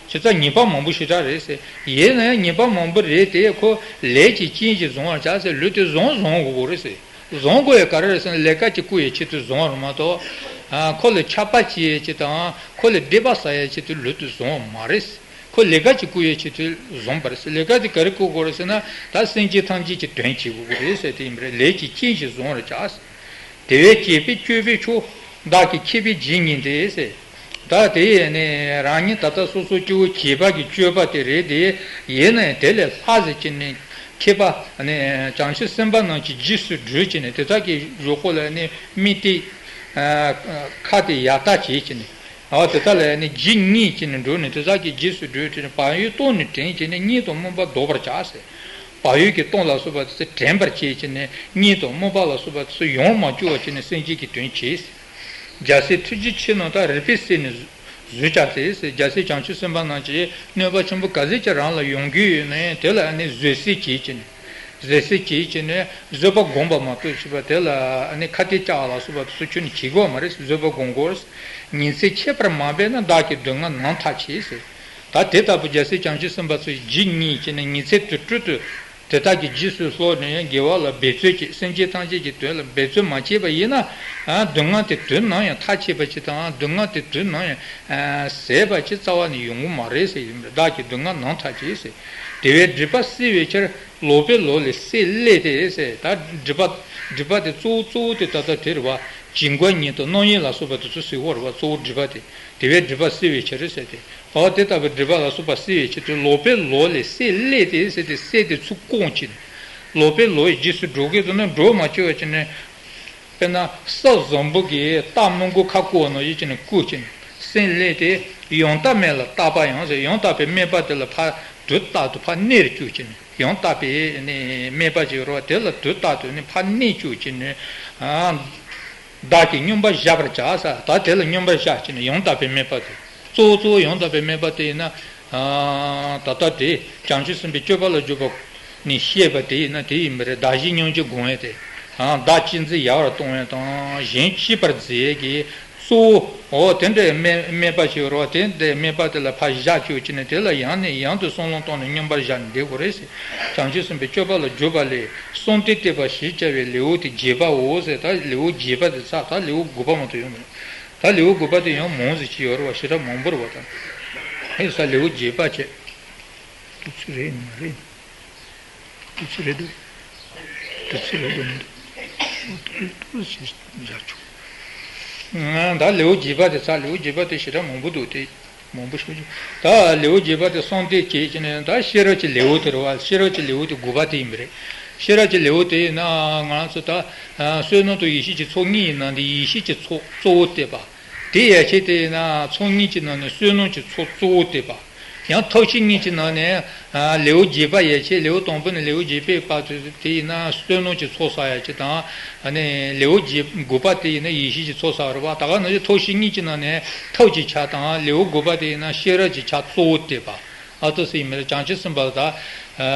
བྱས་ཙང་ཉེས་པ་མང་པོ་ཞེ་དྲག་རེད་ཟེར། ཡིན་ན་ཡང་ཉེས་པ་མང་པོ་རེད་དེ། ཁོ་ལས་ཀྱི་རྐྱེན་གྱིས་བཟུང་བར་བྱ་ཟེར། ལུས་དེ་བཟུང་བཟུང་དགོས་རེད་ཟེར། བཟུང་དགོས་ཡ་ག་རེ་རེད་ཟེར་ན། ལས་ཀ་ཅིག་བསྐུལ་ཡའི་ཆེད་དུ་བཟུང་བ་རེད་མ་གཏོགས། ཨ། ཁོ་ལ་ཆགས་པ་སྐྱེ་ཡའི་ཆེད་དང་། ཁོ་ལ་སྡིག་པ་བསགས་ཡའི་ཆེད་དུ་ལུས་དེ་བཟུང་བ་མ་རེད། ཁོ་ལས་ཀ་ཅིག་བསྐུལ་ཡའི་ཆེད་དུ་བཟུང་བ་རེད་ཟེར། ལས་ཀ་དེ་ག་རེ་བསྐུལ་དགོས་རེད་ཟེར་ན། ད་སེམས་ཅན་ཐམས་ཅད་ཀྱི་དོན་བྱེད་དགོས་ཀྱི་རེད་ཟེར། དེ་ཡིན་པ་རེད། ལས་ཀྱི་རྐྱེན་གྱིས་བཟུང་བར་བྱ་ཟེར། དེ་བས་བྱས་པས་སྤྱོད་པའི་མཆོག། བདག་གིས་མཁས་པའི་ཇི་སྙེད་དེ་ཟེར། ད་དེ་ནི་རང་ཉིད་ད་ལྟ་སོ་སོ་སྐྱེ་བོ་བྱིས་པ་གི་སྤྱོད་པ་དེ་རེད་དེ། ཡིན་ནའི་དེ་ལས་ལྷག་ཟེར་གྱི་ནི་མཁས་པ་ནི་བྱང་ཆུབ་སེམས་དཔའ་རྣམས་ཀྱི་རྗེས་སུ་འགྲོ་བྱས་ནས། དེ་དག་གི་གཞུག་གུ་ལ་ནི་དམིགས་གཏད་ཁ་དེ་ཡར་ལྟ་བྱེད་ཀྱི་ནི། འོ་དེ་དག་ལ་ནི་ཇི་སྙེད་ཅེས་ནི་འགྲོ་ནས། དེ་དག་གི་རྗེས་སུ་འགྲོ་བྱས་ནས། བག་ཡོད་གཏོང་ནས་དྲན་བྱས་ནས། གཉེན་དང་སྨོན་པ་བཟློག་པར་བྱ་ཟེར། བག་ཡོད་ཀྱིས་གཏོང་ལ་སོགས་པ་དེ་ཚོ་དྲན་པར་བྱས་བྱས་ནས། གཉེན་དང་སྨོན་པ་ལ་སོགས་པ་དེ་ཚོ་ཡང་མ་བསྐྱུར་བ་བྱས་ནས་སེམས་ཅན་གྱི་དོན་བྱས་ཟེར། རྒྱལ་སྲས་ཐུགས་རྗེ་ཆེ་རྣམས་དག་རིག་པས་བསལ་ནས་བཟོད་བྱ་སྟེ་ཟེར། རྒྱལ་སྲས་བྱང་ཆུབ་སེམས་དཔའ་རྣམས་ཀྱིས་གནོད་པ་ཆེན་པོ་ག་ཚོད་ཅིག་རང་ལ་ཡོང་གི་ཡོད་ན་ཡང་། དེ་ལ་ནི་བཟོད་བསྲན་བྱས་བྱས་ནས། བཟོད་བསྲན་བྱས་བྱས་ནས་བཟོད་པ་བསྒོམ་པ་མ་གཏོགས་བྱས་པ་དེ་ལ་ནི་ཁ་གཏད་བཅག་ལ་སོགས་པ་དེ་ཚོ་ཁྱོན་ནས་བྱེད་དགོས་མ་རེད། བཟོད་པ་བསྒོམ་དགོས། ཉིན་མཚན་ཆད་པར་མ་འབད་ན། བདག་གི་སྡུག་བསྔལ་ནམ་ཐག་ཆོད་ཟེར། ད་དེ་ལྟ་བུ་རྒྱལ་སྲས་བྱང་ཆུབ་སེམས་དཔའ་ཚོས་ཇི་སྙེད་ཅེས་ནི་ཉིན་མཚན་དུས་དྲུག་ཏུ་དེ་དག་གི་རྗེས་སུ་སློབ་ནས་དགེ་བ་ལ་འབད་རྩོལ་བྱེད། སེམས་ཅན་ཐམས་ཅད་ཀྱི་དོན་ལ་འབད་རྩོལ་མ་བྱས་པ་ཡིན་ན། ཨ། སྡུག་བསྔལ་དེ་དུས་ནམ་ཡང་ཐག་ཆོད་པ་ཅིག་དང་། སྡུག་བསྔལ་དེ་དུས་ནམ་ཡང་ཟད་པ་ཅིག་རྩ་བ་ནས་ཡོང་གི་མ་རེད་ཟེར། ཡིན་པས་བདག་གི་སྡུག་བསྔལ་ནམ་ཐག་ཆོད་ཟེར། དེ་བས་སྒྲིབ་པ་སེལ་བའི་ཕྱིར། ལོག་པའི་ལོག་ལས་སེལ་སླད་དེ་ཟེར། ད་སྒྲིབ་པ། སྒྲིབ་པ་དེ་གཙོ་བོ་གཙོ་བོ་དེ་ད་ལྟ་དེ་རེད་བ། བྱིང་རྒོད་གཉིད་དང་རྣམ་གཡེང་ལ་སོགས་པ་དེ་ཚོ་སེལ་དགོས་རེད་བ། གཙོ་བོ་སྒྲིབ་པ་དེ། དེ་བས་སྒྲིབ་པ་སེལ་བའི་ཕྱིར་ཟེར་ཏེ། འོ་དེ་ལྟ་བུའི་སྒྲིབ་པ་ལ་སོགས་པ་སེལ་བའི་ཕྱིར་དུ། ལོག་པའི་ལོག་ལས་སེལ་སླད་དེ་ཟེར་ཏེ། སེལ་དེ་ཚུར་བཀང་བྱས་ནས། ལོག་པའི་ལོག་གི་རྗེས་སུ་འགྲོ་གི་འདུག་ན་འགྲོ་མ་བཅུག་པ་བྱས་ནས། དཔེར་ན་ས་བཟང་པོ་གི་རྟ་རྨོ་མགོ་ཁ་བསྐོར་ནང་བཞིན་བྱས་ནས་བཀོལ་བྱས་ནས། སེལ་སླད་དེ་ཡང་དག་སྨད་ལ་བཏགས་པ་ཡང་ཟེར། ཡང་དག་པའི་སྨད་པ་དེ་ལ་ཕར་དུས་རྟག་ཏུ་ཕར་གནས་རུ་བཅུག་བྱས་ནས། ཡང་དག་པའི་ནི་སྨད་པ་ཅིག་ཡོད་རེད་བ། དེ་ལ་དུས་རྟག་ཏུ་ནི་ཕར་གནས་བཅུག་བྱས་ནས། ཨ། བདག་གིས་སྙོམས་པར་བཞག་པར་བྱ་ཟེར། ད་དེ་ལ་སྙོམས་པར་བཞག་བྱས་ནས། ཡང་དག་པའི་སྨད་པ་དེ། གཙོ་བོ་གཙོ་བོ་ཡང་དག་པའི་སྨད་པ་དེ་ཡིན་ན། ཨ། ད་ལྟ་དེ་བྱང་ཆུབ་སེམས་དཔའི་སྤྱོད་པ་ལ་འཇུག་པ་ནས་བཤད་པ་དེ་ཡིན་ན་དེ་ཡིན་པ་རེད། བདག་གཞན་མཉམ་བརྗེ་སྒོམ་ཡས་དེ། ཨ། བདག་གཅེས་འཛིན་ཡལ་བར་གཏོང་ཡས་དང་། གཞན་གཅེས་པར་འཛིན་ཡས་ཀྱི་ གཙོ་བོ། འོ་དེ་འདྲའི་སྨད་སྨད་པ་ཞིག་ཡོད་རེད་བ། དེ་འདྲའི་སྨད་པ་དེ་ལ་ཕར་བཞག་བཅུག་བྱས་ནས་དེ་ལ་ཡང་ནས་ཡང་དུ་བསམ་བློ་བཏང་ནས་མཉམ་པར་བཞག་ནས་བསྡད་དགོས་རེད་ཟེར། བྱང་ཆུབ་སེམས་དཔའི་སྤྱོད་པ་ལ་འཇུག་པ་ལས། གསང་སྟེ་བསྟོད་པ་ཞེས་བྱ་བའི་ལེའུ་སྟེ་བརྒྱད་པའོ་ཟེར། ད་ལེའུ་བརྒྱད་པ་དེ་ཚར། ད་ལེའུ་དགུ་པ་མ་གཏོགས་ཡོད་མ་རེད། ད་ལེའུ་དགུ་པ་དེ་ཡང་མང་ཙམ་ཅིག་ཡོད་རེད་བ། ཞེ་དྲག་མང་པོ་རེད་བ། ད་ཨེ་ས་ལེའུ་བརྒྱད་པ་བྱས། དུས་ཚོད་རེད་མ་རེད། དུས་ཚོད་རེད་འདུག་དུས་ཚོད་རེད་འདུག་མི་འདུག་ཨོ་ཏོག་ཏོག་ཞིག་འཇགས་ཆོག་ང་ད་ལེའུ་བརྒྱད་པ་དེ་ཚར། ལེའུ་བརྒྱད་པ་དེ་ཞེ་དྲག་མང་པོ་འདུག་དེ་མང་པོ་ཞུ་རྒྱུ། ད་ལེའུ་བརྒྱད་པ་དེ་གསང་སྟེ་བྱས་བྱས་ནས། ད་ཤེས་རབ་ཀྱི་ལེའུ་དེ་རེད་བ། ཤེས་རབ་ཀྱི་ལེའུ་དེ་དགུ་པ་དེ་ཡིན་པ་རེད། ཤེས་རབ་ཀྱི་ལེའུ་དེ་ཡིན་ན་ང་རང་ཚོ་ད་བསོད་ནམས་དང་ཡེ་ཤེས་ཀྱི་ཚོགས་གཉིས་ཡིན་ན། འདི་ཡེ་ཤེས་ཀྱི་ཚོགས་གཙོ་བོ་བསྟོད་པ། དེ་ཡན་ཆད་དེ་ཡིན་ན་ཚོགས་གཉིས་ཀྱི་ནང་ནས་བསོད་ནམས་ཀྱི་ཚོགས་གཙོ་བོ་བསྟོད་པ། ཡང་ཐབས་ཤེས་གཉིས་ཀྱི་ནང་ནས་ལེའུ་བརྒྱད་པ་ཡན་ཆད། ལེའུ་དང་པོ་ནས་ལེའུ་བརྒྱད་པའི་བར་དུ་དེ་ཡིན་ན་བསོད་ནམས་ཀྱི་ཚོགས་བསགས་ཡན་ཆད་དང་། ཨ་ནི་ལེའུ་བརྒྱད་དགུ་པ་དེ་ཡིན་ན་ཡེ་ཤེས་ཀྱི་ཚོགས་བསགས་རེད་བ། ད་ག་ནང་བཞིན་ཐབས་ཤེས་གཉིས་ཀྱི་ནང་ནས་ཐབས་ཀྱི་ཆ་དང་། ལེའུ་དགུ་པ་དེ་ཡིན་ན་ཤེས་རབ་ཀྱི་ཆ་གཙོ་བོ་བསྟོད་པ། ཨ་ཏོ་སི་ཡིན་མིན་ལ་བྱང་ཆུབ་སེམས་དཔའ་ལ་ད་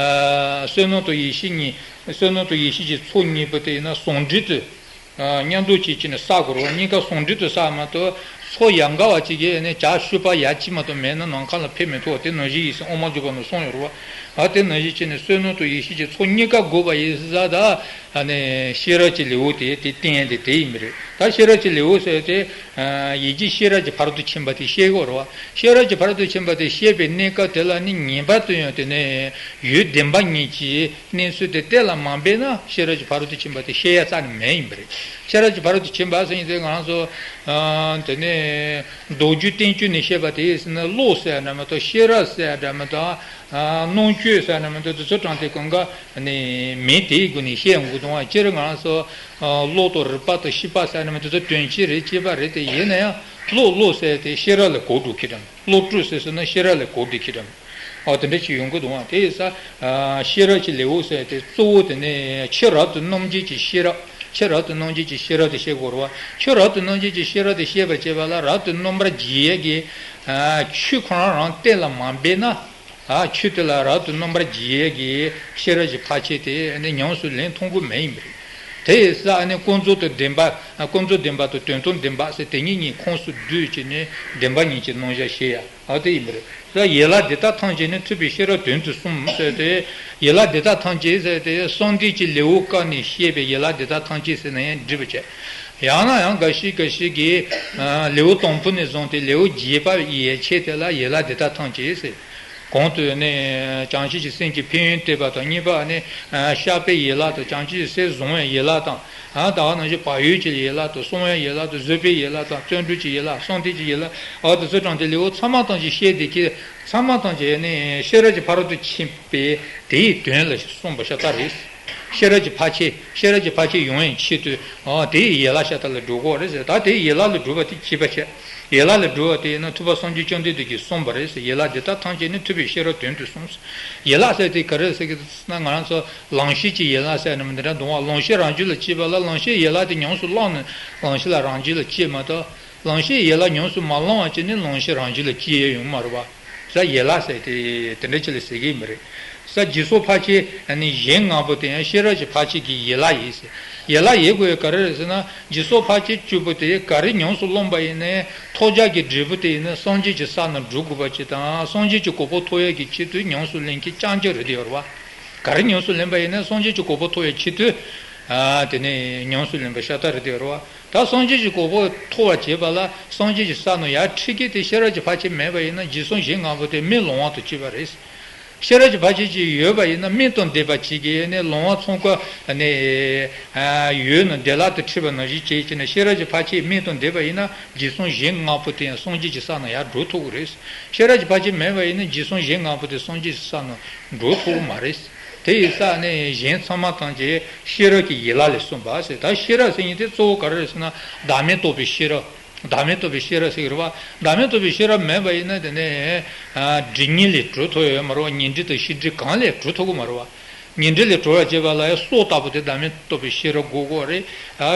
བསོད་ནམས་དང་ཡེ་ཤེས་གཉིས། བསོད་ནམས་དང་ཡེ་ཤེས་ཀྱི་ཚོགས་གཉིས་པོ་དེ་ཡིན་ན་ཟུང་འབྲེལ་དུ། མཉམ་དུ་བྱས་བྱས་ནས་བསགས་དགོས་རེད་བ། གཉིས་ཀ་ཟུང་འབྲེལ་དུ་བསགས་མ་གཏོགས། ཚོགས་ཡ་འགའ་བ་གཅིག་གིས་ནི་བྱ་ཤུ་པ་ཡ་གཅིག་མ་གཏོགས་མེད་ན་ནམ་མཁའ་ལ་ཕེབས་མི་ཐུབ་པ་དེ་ནང་བཞིན་ཡིན་ཟེར་དབུ་མ་འཇུག་པ་ནང་གསུངས་ཡོད་རེད་བ། ཨ་དེ་ནང་བཞིན་བྱས་ནས་བསོད་ནམས་དང་ཡེ་ཤེས་ཀྱི་ཚོགས་གཉིས་ཀ་དགོས་པ་ཡིན་ཟེར། ད་ཨ་ནི་ཤེས་རབ་ཀྱི་ལེའུ་དེ་དེ་བསྟན་དེ་དེ་ཡིན་པ་རེད། ད་ཤེས་རབ་ཀྱི་ལེའུ་ཟེར་དེ་ཡིད་ཀྱི་ཤེས་རབ་ཀྱི་ཕ་རོལ་ཏུ་ཕྱིན་པ་དེ་བཤད་ཀྱི་ཡོད་རེད་བ། ཤེས་རབ་ཀྱི་ཕ་རོལ་ཏུ་ཕྱིན་པ་དེ་བཤད་པའི་གནས་སྐབས་དེ་ལ་ནི་ངེས་པར་དུ་ཡང་དེ་ནི་ཡུལ་བདེན་པ་གཉིས་ཀྱི་གནས་ཚུལ་དེ་གཏན་ལ་མ་འབེབས་ན་ཤེས་རབ་ཀྱི་ཕ་རོལ་ཏུ་ཕྱིན་པ་དེ་བཤད་ཡ་རྩ་ནས་མེད་ཡིན་པ་རེད། ཤེས་རབ་ཀྱི་ཕ་རོལ་ཏུ་ཕྱིན་པ་ཟེར་མཁན་དེ་ང་རང་ཚོ་ཨ་དེ་ནས་མདོ་རྒྱུད་བསྟན་བཅོས་ནས་བཤད་པ་དེ་ཟེར་ན་བློ་ཟེར་ཡ་འདྲ་མ་གཏོགས། ཤེས་རབ་ཟེར་ཡ་འདྲ་མ་གཏོགས། ཨ་རྣམ་དཔྱོད་ཟེར་ཡ་འདྲ་མ་གཏོགས། དེ་ཚོ་དྲངས་ཏེ་གང་ག་ནས་མེད། དེའི་སྒོ་ནས་བཤད་ཡོང་གི་འདུག་ཨ། སྤྱིར་ང་རང་ཚོ་ཨ་བློ་དང་རིག་པ་དང་ཤེས་པ་ཟེར་ཡ་འདྲ་མ་གཏོགས། དེ་ཚོ་དོན་སྤྱི་རེད། སྤྱི་པ་རེད། དེ་ཡིན་ན་ཡང་བློ་བློ་ཟེར་དེ་ཤེས་རབ་ལ་གོ་འགྲོ་གི་འདྲ། བློ་གྲོས་ཟེར་ཟེར་ན་ཤེས་རབ་ལ་གོ་བསྡད་ཀྱི་འདྲ། ཨ་དེ་འདྲ་ཞིག་ཡོང་གི་འདུག་ཨ། དེ་ཡིན་ཙང་ཤེས་རབ་ཀྱི་ལེའུ་ཟེར་དེ་གཙོ་བོ་དེ་ནི་ཆོས་རབ་ཏུ་རྣམ་འབྱེད་ཀྱི་ཤེས་རབ། ཆོས་རབ་ཏུ་རྣམ་འབྱེད་ཀྱི་ཤེས་རབ་དེ་བཤད་དགོས་རེད་བ། ཆོས་རབ་ཏུ་རྣམ་འབྱེད་ཀྱི་ཤེས་རབ་དེ་བཤད་པར་བྱེད་པ་ལ་རབ་ཏུ་རྣམ་པར་འབྱེད་ཡས་ཀྱི་ཆོས་ཁོ་རང་རང་གཏན་ལ་མ་འབེབས་ན། ཨ་ཆོས་དེ་ལ་རབ་ཏུ་རྣམ་པར་འབྱེད་ཡས་ཀྱི་ཤེས་རབ་ཀྱི་ཕར་ཕྱིན་དེ་ནི་ཉམས་སུ་ལེན་ཐུབ་ཀྱི་མེད་ཡིན་པ་རེད། དེ་ཡིན་ཙང་ཨ་ནི་ཀུན་རྫོབ་དང་བདེན་པ། ཀུན་རྫོབ་བདེན་པ་དང་དོན་དམ་བདེན་པ་ཟེར་དེ་གཉིས་གཉིས་ཁོངས་སུ་བསྡུས་བྱས་ནས་བདེན་པ་གཉིས་ཀྱི་རྣམ་གཞག་བཤད་ཡ། ཨ་དེ་ཡིན་པ་རེད། ད་ཡན་ལག་འདི་དག་ཐམས་ཅད་ནི། ཐུབ་པའི་ཤེས་རབ་དོན་དུ་གསུངས་ཟེར་ཏེ། ཡན་ལག་འདི་དག་ཐམས་ཅད་ཟེར་ཏེ་གསང་འདུས་ཀྱི་ལེའུ་ཀ་ནས་བཤད་པའི་ཡན་ལག་འདི་དག་ཐམས་ཅད་ཟེར་ན་ཡང་འགྲིག་པ་བྱས། ཡང་ན་ཡང་འགའ་ཞིག་འགའ་ཞིག་གིས་ལེའུ་དང་པོ་ནས་བཟུང་སྟེ་ལེའུ་བརྒྱད་པ་ཡན་ཆད་དེ་ལ་ཡན་ལག་འདི་དག་ཐམས་ཅད་ཟེར། གོང་དུ་ནི་བྱང་ཆུབ་ཀྱི་སེམས་ཀྱི་ཕན་ཡོན་བསྟན་པ་དང་། གཉིས་པ་ནི་བཤགས་པའི་ཡན་ལག་དང་། བྱང་ཆུབ་ཀྱི་སེམས་བཟུང་བའི་ཡན་ལག་དང་། ཨ་ད་ག་ནང་བཞིན་བག་ཡོད་ཀྱི་ཡན་ལག་དང་། བསམ་ཡས་ཡན་ལག་དང་། བཟོད་པའི་ཡན་ལག་དང་། བརྩོན་འགྲུས་ཀྱི་ཡན་ལག། གསང་གཏེར་གྱི་ཡན་ལག། ཨ་དེ་ཚོ་དྲངས་ཏེ་ལེའུ་ཚང་མ་ཐམས་ཅད་བཤད་བསྡད་ཀྱི། ཚང་མ་ཐམས་ཅད་ནི་ཤེས་རབ་ཀྱི་ཕ་རོལ་ཏུ་ཕྱིན་པའི་དེའི་དོན་ལ་གསུངས་པ་ཤ་སྟག་རེད། ཤེས་རབ་ཀྱི་ཕར་ཕྱིན། ཤེས་རབ་ཀྱི་ཕར་ཕྱིན་ཡོང་བའི་ཆེད་དུ་ཨ་དེའི་ཡན་ལག་ཤ་སྟག་ལ་སྒྲུབ་དགོས་རེད་ཟེར། ད་དེའི་ཡན་ལག་ལ་སྒྲུབ་པ་དེ་ཅི་པ་བྱས། ཡན་ལག་ལ་སྒྲུབ་པ་དེ་ཡིན་ན་ཐུབ་པ་སངས་རྒྱས་བཅོམ་ལྡན་འདས་ཀྱིས་གསུངས་པ་རེད་ཟེར། ཡན་ལག་འདི་དག་ཐམས་ཅད་ནི། ཐུབ་པའི་ཤེས་རབ་དོན་དུ་གསུངས། ཡན་ལག་ཟེར་དེ་ག་རེ་ཟེར་གི་ན། ང་རང་ཚོ་ལམ་ཤེས་ཀྱི་ཡན་ལག་ཟེར་ནི་མི་འདི་འདྲ་འདུག་བ། ལམ་ཤེས་རང་རྒྱུད་ལ་སྐྱེས་པ་ལ་ལམ་ཤེས་ཡན་ལག་དེ་ཉམས་སུ་བླངས་ནས་ལམ་ཤེས་ལ་རང་རྒྱུད་ལ་སྐྱེས་མ་གཏོགས། ལམ་ཤེས་ཡན་ལག་ཉམས་སུ་མ་བླངས་པ་བྱས་ནས་ལམ་ཤེས་རང་རྒྱུད་ལ་སྐྱེ་ཡས་ཡོང་མ་རེད་བ། ས་ཡན་ལག་ཟེར་དེ་དེ་འདྲ་ཅིག་ལ་ཟེར་གི་མི་རེད། ས་འཇིག་གསུམ་ཕར་ཕྱིན་ནི་གཞན་ལྔ་པོ་དེ་ཡང་ཤེས་རབ་ཀྱི་ཕར་ཕྱིན་གྱི་ཡན་ལག་ཡིན་ཟེར། ཡན་ལག་ཡིན་དགོས་ཡ་ག་རེ་རེད་ཟེར་ན། འཇིག་གསུམ་ཕར་ཕྱིན་བཅུ་པོ་དེ་ག་རེ་ཉམས་སུ་བླངས་པ་ཡིན་ནའི་ཐོབ་བྱ་གི་འབྲས་བུ་དེ་ཡིན་ན་སངས་རྒྱས་ཀྱི་ས་ན་འགྲོ་དགོས་པ་ཅིག་དང་། སངས་རྒྱས་ཀྱི་གོ་འཕང་ཐོབ་ཡ་གི་ཆེད་དུ་ཉམས་སུ་ལེན་མཁན་རྐྱང་རྐྱང་རེད་དེ་ཡོད་རེད་བ། ག་རེ་ཉམས་སུ་ལེན་པ་ཡིན་ན་སངས་རྒྱས་ཀྱི་གོ་འཕང་ཐོབ་ཡ་ཆེད་དུ། ཨ་དེ་ནས་ཉམས་སུ་ལེན་པ་ཤ་སྟག་རེད་དེ་ཡོད་རེད་བ། ད་སངས་རྒྱས་ཀྱི་གོ་འཕང་ཐོབ་པར་བྱེད་པ་ལ་སངས་རྒྱས་ཀྱི་ས་ནང་ཡར་ཁྲིད་མཁན་དེ་ཤེས་རབ་ཀྱི་ཕར་ཕྱིན་མེད་པ་ཡིན་ན་འཇིག་གསུམ་གཞན་ལྔ་པོ་དེ་མི་ལོང་བ་དང་གཅིག་པ་རེད། ཤེས་རབ་ཀྱི་ཕར་ཕྱིན་ཅིག་ཡོད་པ་ཡིན་ན་དམིགས་དང་ལྡན་པ་ཅིག་གིས་ནི་ལོང་བ་ཚང་ཀ་ནི་ཡོད་ན་བདེ་བླག་ཏུ་ཁྲིད་པ་ནང་བཞིན་བྱེད་ཀྱི་ནི། ཤེས་རབ་ཀྱི་ཕར་ཕྱིན་དམིགས་དང་ལྡན་པ་ཡིན་ན་འཇིག་གསུམ་གཞན་ལྔ་པོ་དེ་ཡང་སངས་རྒྱས་ཀྱི་ས་ནང་ཡར་འགྲོ་ཐུབ་ཀྱི་རེད། ཤེས་རབ་ཀྱི་ཕར་ཕྱིན་མེད་པ་ཡིན་ན་འཇིག་གསུམ་གཞན་ལྔ་པོ་དེ་སངས་རྒྱས་ཀྱི་ས་ནང་འགྲོ་ཐུབ་ཀྱི་མ་རེད། དེ་ཡིན་ཙང་ནི་གཞན་ཚང་མ་ཐམས་ཅད་ཤེས་རབ་ཀྱི་ཡན་ལག་ལས་གསུངས་པ་ཟེར། ད་ཤེས་རབ་ཟེར་མཁན་དེ་གཙོ་བོ་ག་རེ་རེད་ཟེར་ན། བདག་མེད་རྟོགས་པའི་ཤེས་རབ། བདག་མེད་རྟོགས་པའི་ཤེས་རབ་ཟེར་གྱི་རེད་བ། བདག་མེད་རྟོགས་པའི་ཤེས་རབ་མེད་པ་ཡིན་ན་དེ་ནས་སྒྲིབ་གཉིས་ལས་གྲོལ་ཐུབ་ཡོད་མ་རེད་བ། ཉོན་སྒྲིབ་དང་ཤེས་སྒྲིབ་གང་ལས་གྲོལ་ཐུབ་ཀྱི་མ་རེད་བ། ཉོན་སྒྲིབ་ལས་གྲོལ་བར་བྱེད་པ་ལ་ཡང་སྲོག་ལྟ་བུ་དེ་བདག་མེད་རྟོགས་པའི་ཤེས་རབ་དགོས་ཀྱི་རེད།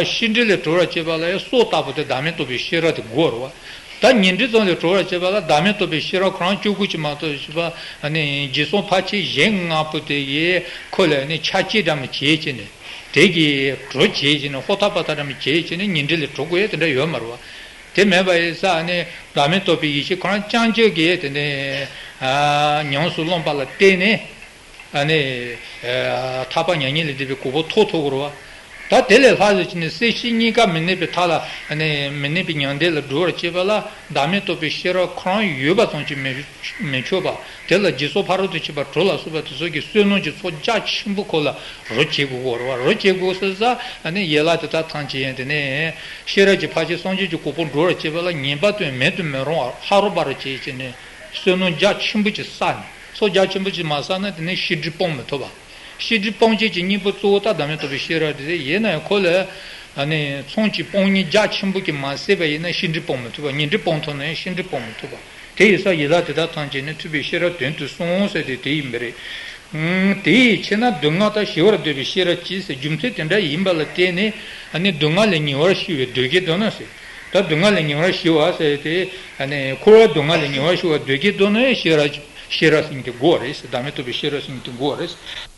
ཤེས་སྒྲིབ་ལས་གྲོལ་བར་བྱེད་པ་ལ་ཡང་སྲོག་ལྟ་བུ་དེ་བདག་མེད་རྟོགས་པའི་ཤེས་རབ་དེ་དགོས་རེད་བ། ད་ཉོན་སྒྲིབ་ཙམ་ལས་གྲོལ་བར་བྱེད་པ་ལ་བདག་མེད་རྟོགས་པའི་ཤེས་རབ་ཁོ་རང་གཅིག་པུ་ཅིག་མ་གཏོགས་ཤེས་པ་ནི་འཇིག་གསུམ་ཕར་ཕྱིན་གཞན་ལྔ་པོ་དེ་ཡི་ཁོ་ལ་ནི་ཆ་བཅས་འདྲ་མི་བྱེད་ཅེས་ནས། དེ་གི་གྲོགས་བྱེད་ཅེས་ནས། ཧོ་ཐ་པ་ཐ་འདྲ་མི་བྱེད་ཅེས་ནས་ཉོན་སྒྲིབ་ལས་གྲོལ་དགོས་ཡ་དེ་འདྲ་ཡོད་མ་རེད་བ། དེ་མེད་པ་ཡིན་ཙང་ནི་བདག་མེད་རྟོགས་པའི་ཡེ་ཤེས་ཁོ་རང་རྐྱང་རྐྱང་གིས་དེ་ནས་ཉམས་སུ་བླངས་པ་ལ་བརྟེན་ནས། ཨ་ནི། ཐར་པ་མྱ་ངན་ལས་འདས་པའི་གོ་འཕང་ཐོབ་ཐུབ་ཀྱི་རེད་བ། ད་དེ་ལས་ལྷག་ཟེར་གྱི་ནི་སེམས་ཤེས་གཉིས་ཀ་མི་གནས་པའི་མཐའ་ལ་ཨ་ནི་མི་གནས་པའི་མྱང་འདས་ལ་འགྲོ་བར་བྱེད་པ་ལ་བདག་མེད་རྟོགས་པའི་ཤེས་རབ་ཁོ་རང་ཡོད་པ་ཙམ་གྱིས་མི་མི་ཆོག་པ། དེ་ལ་འཇིག་ཚོགས་ཕ་རོལ་ཏུ་ཕྱིན་པ་དྲུག་ལ་སོགས་པ་དེ་ཚོ་གི་བསོད་ནམས་ཀྱི་ཚོགས་རྒྱ་ཆེན་པོ་ཁོ་ལ་རོ་བྱེད་དགོས་ཀྱི་རེད་བ། རོ་བྱེད་དགོས་ཟེར་ཙང་ཨ་ནི་ཡན་ལག་དེ་དག་ཐམས་ཅད་ཡང་དེ་ནས་ཤེས་རབ་ཀྱི་ཕར་ཕྱིན་སངས་རྒྱས་ཀྱི་གོ་འཕང་འགྲོ་བར་བྱེད་པ་ལ་ངེས་པར་དུ་མེད་དུ་མི་རུང་བ་ཧ་རོ་བ་རོ་བྱེད་ཅེས་ནས། བསོད་ནམས་རྒྱ་ཆེན་པོ་ཅིག་བསགས་ནས། ཚོགས་རྒྱ་ཆེན་པོ་ཅིག་མ་བསགས་ན་དེ་ནས་ཤེས་སྒྲིབ་སྤོང་མི་ཐུབ་པ། ཤེས་སྒྲིབ་སྤོང་བྱེད་ཀྱི་གཉེན་པོ་གཙོ་བོ་ད་བདག་མེད་རྟོགས་པའི་ཤེས་རབ་དེ་ཡིན་ན་ཡང་ཁོ་ལ་ཨ་ནི་མཚོན་གྱི་སྤོང་གཉེན་རྒྱ་ཆེན་པོ་གིས་མ་བསད་པ་ཡིན་ན་ཤེས་སྒྲིབ་སྤོང་མི་ཐུབ་པ། གཉེན་སྒྲིབ་སྤོང་ཐུབ་ན་ཡང་ཤེས་སྒྲིབ་སྤོང་མི་ཐུབ་པ། དེ་ཡིན་ཙང་ཡན་ལག་དེ་དག་ཐམས་ཅད་ནི་ཐུབ་པའི་ཤེས་རབ་དོན་དུ་གསུངས་ཟེར་ཏེ་དེ་ཡིན་པ་རེད། ཨང་། དེ་ཡི་ཕྱིར་ན་སྡུག་བསྔལ་དག་ཞི་བར་འདོད་པའི་ཤེས་རབ་ཀྱིས་ཟེར། རྒྱུ་མཚན་དེ་འདྲ་ཡིན་པ་ལ་བརྟེན་ནས་ཨ་ནི་སྡུག་བསྔལ་ལས་ཉེ་བར་ཞི་བའི་འདོད་ཀྱི་འདོད་ན་ཟེར། ད་སྡུག་བསྔལ་ལས་ཉེ་བར་ཞི་བ་ཟེར་ཏེ། ཨ་ནི་འཁོར་བའི་སྡུག་བསྔལ་ལས་ཉེ་བར་ཞི་བ་འདོད་ཀྱི་འདོད་ན་ཡང་ཤེས་རབ་ཤེས་རབ་ཟེར་མཁན་དེ་དགོས་པ་རེད་ཟེར། བདག་མེད་རྟོགས་པའི་ཤེས་རབ་ཟེར་མཁན་དེ་དགོས་པ་རེད།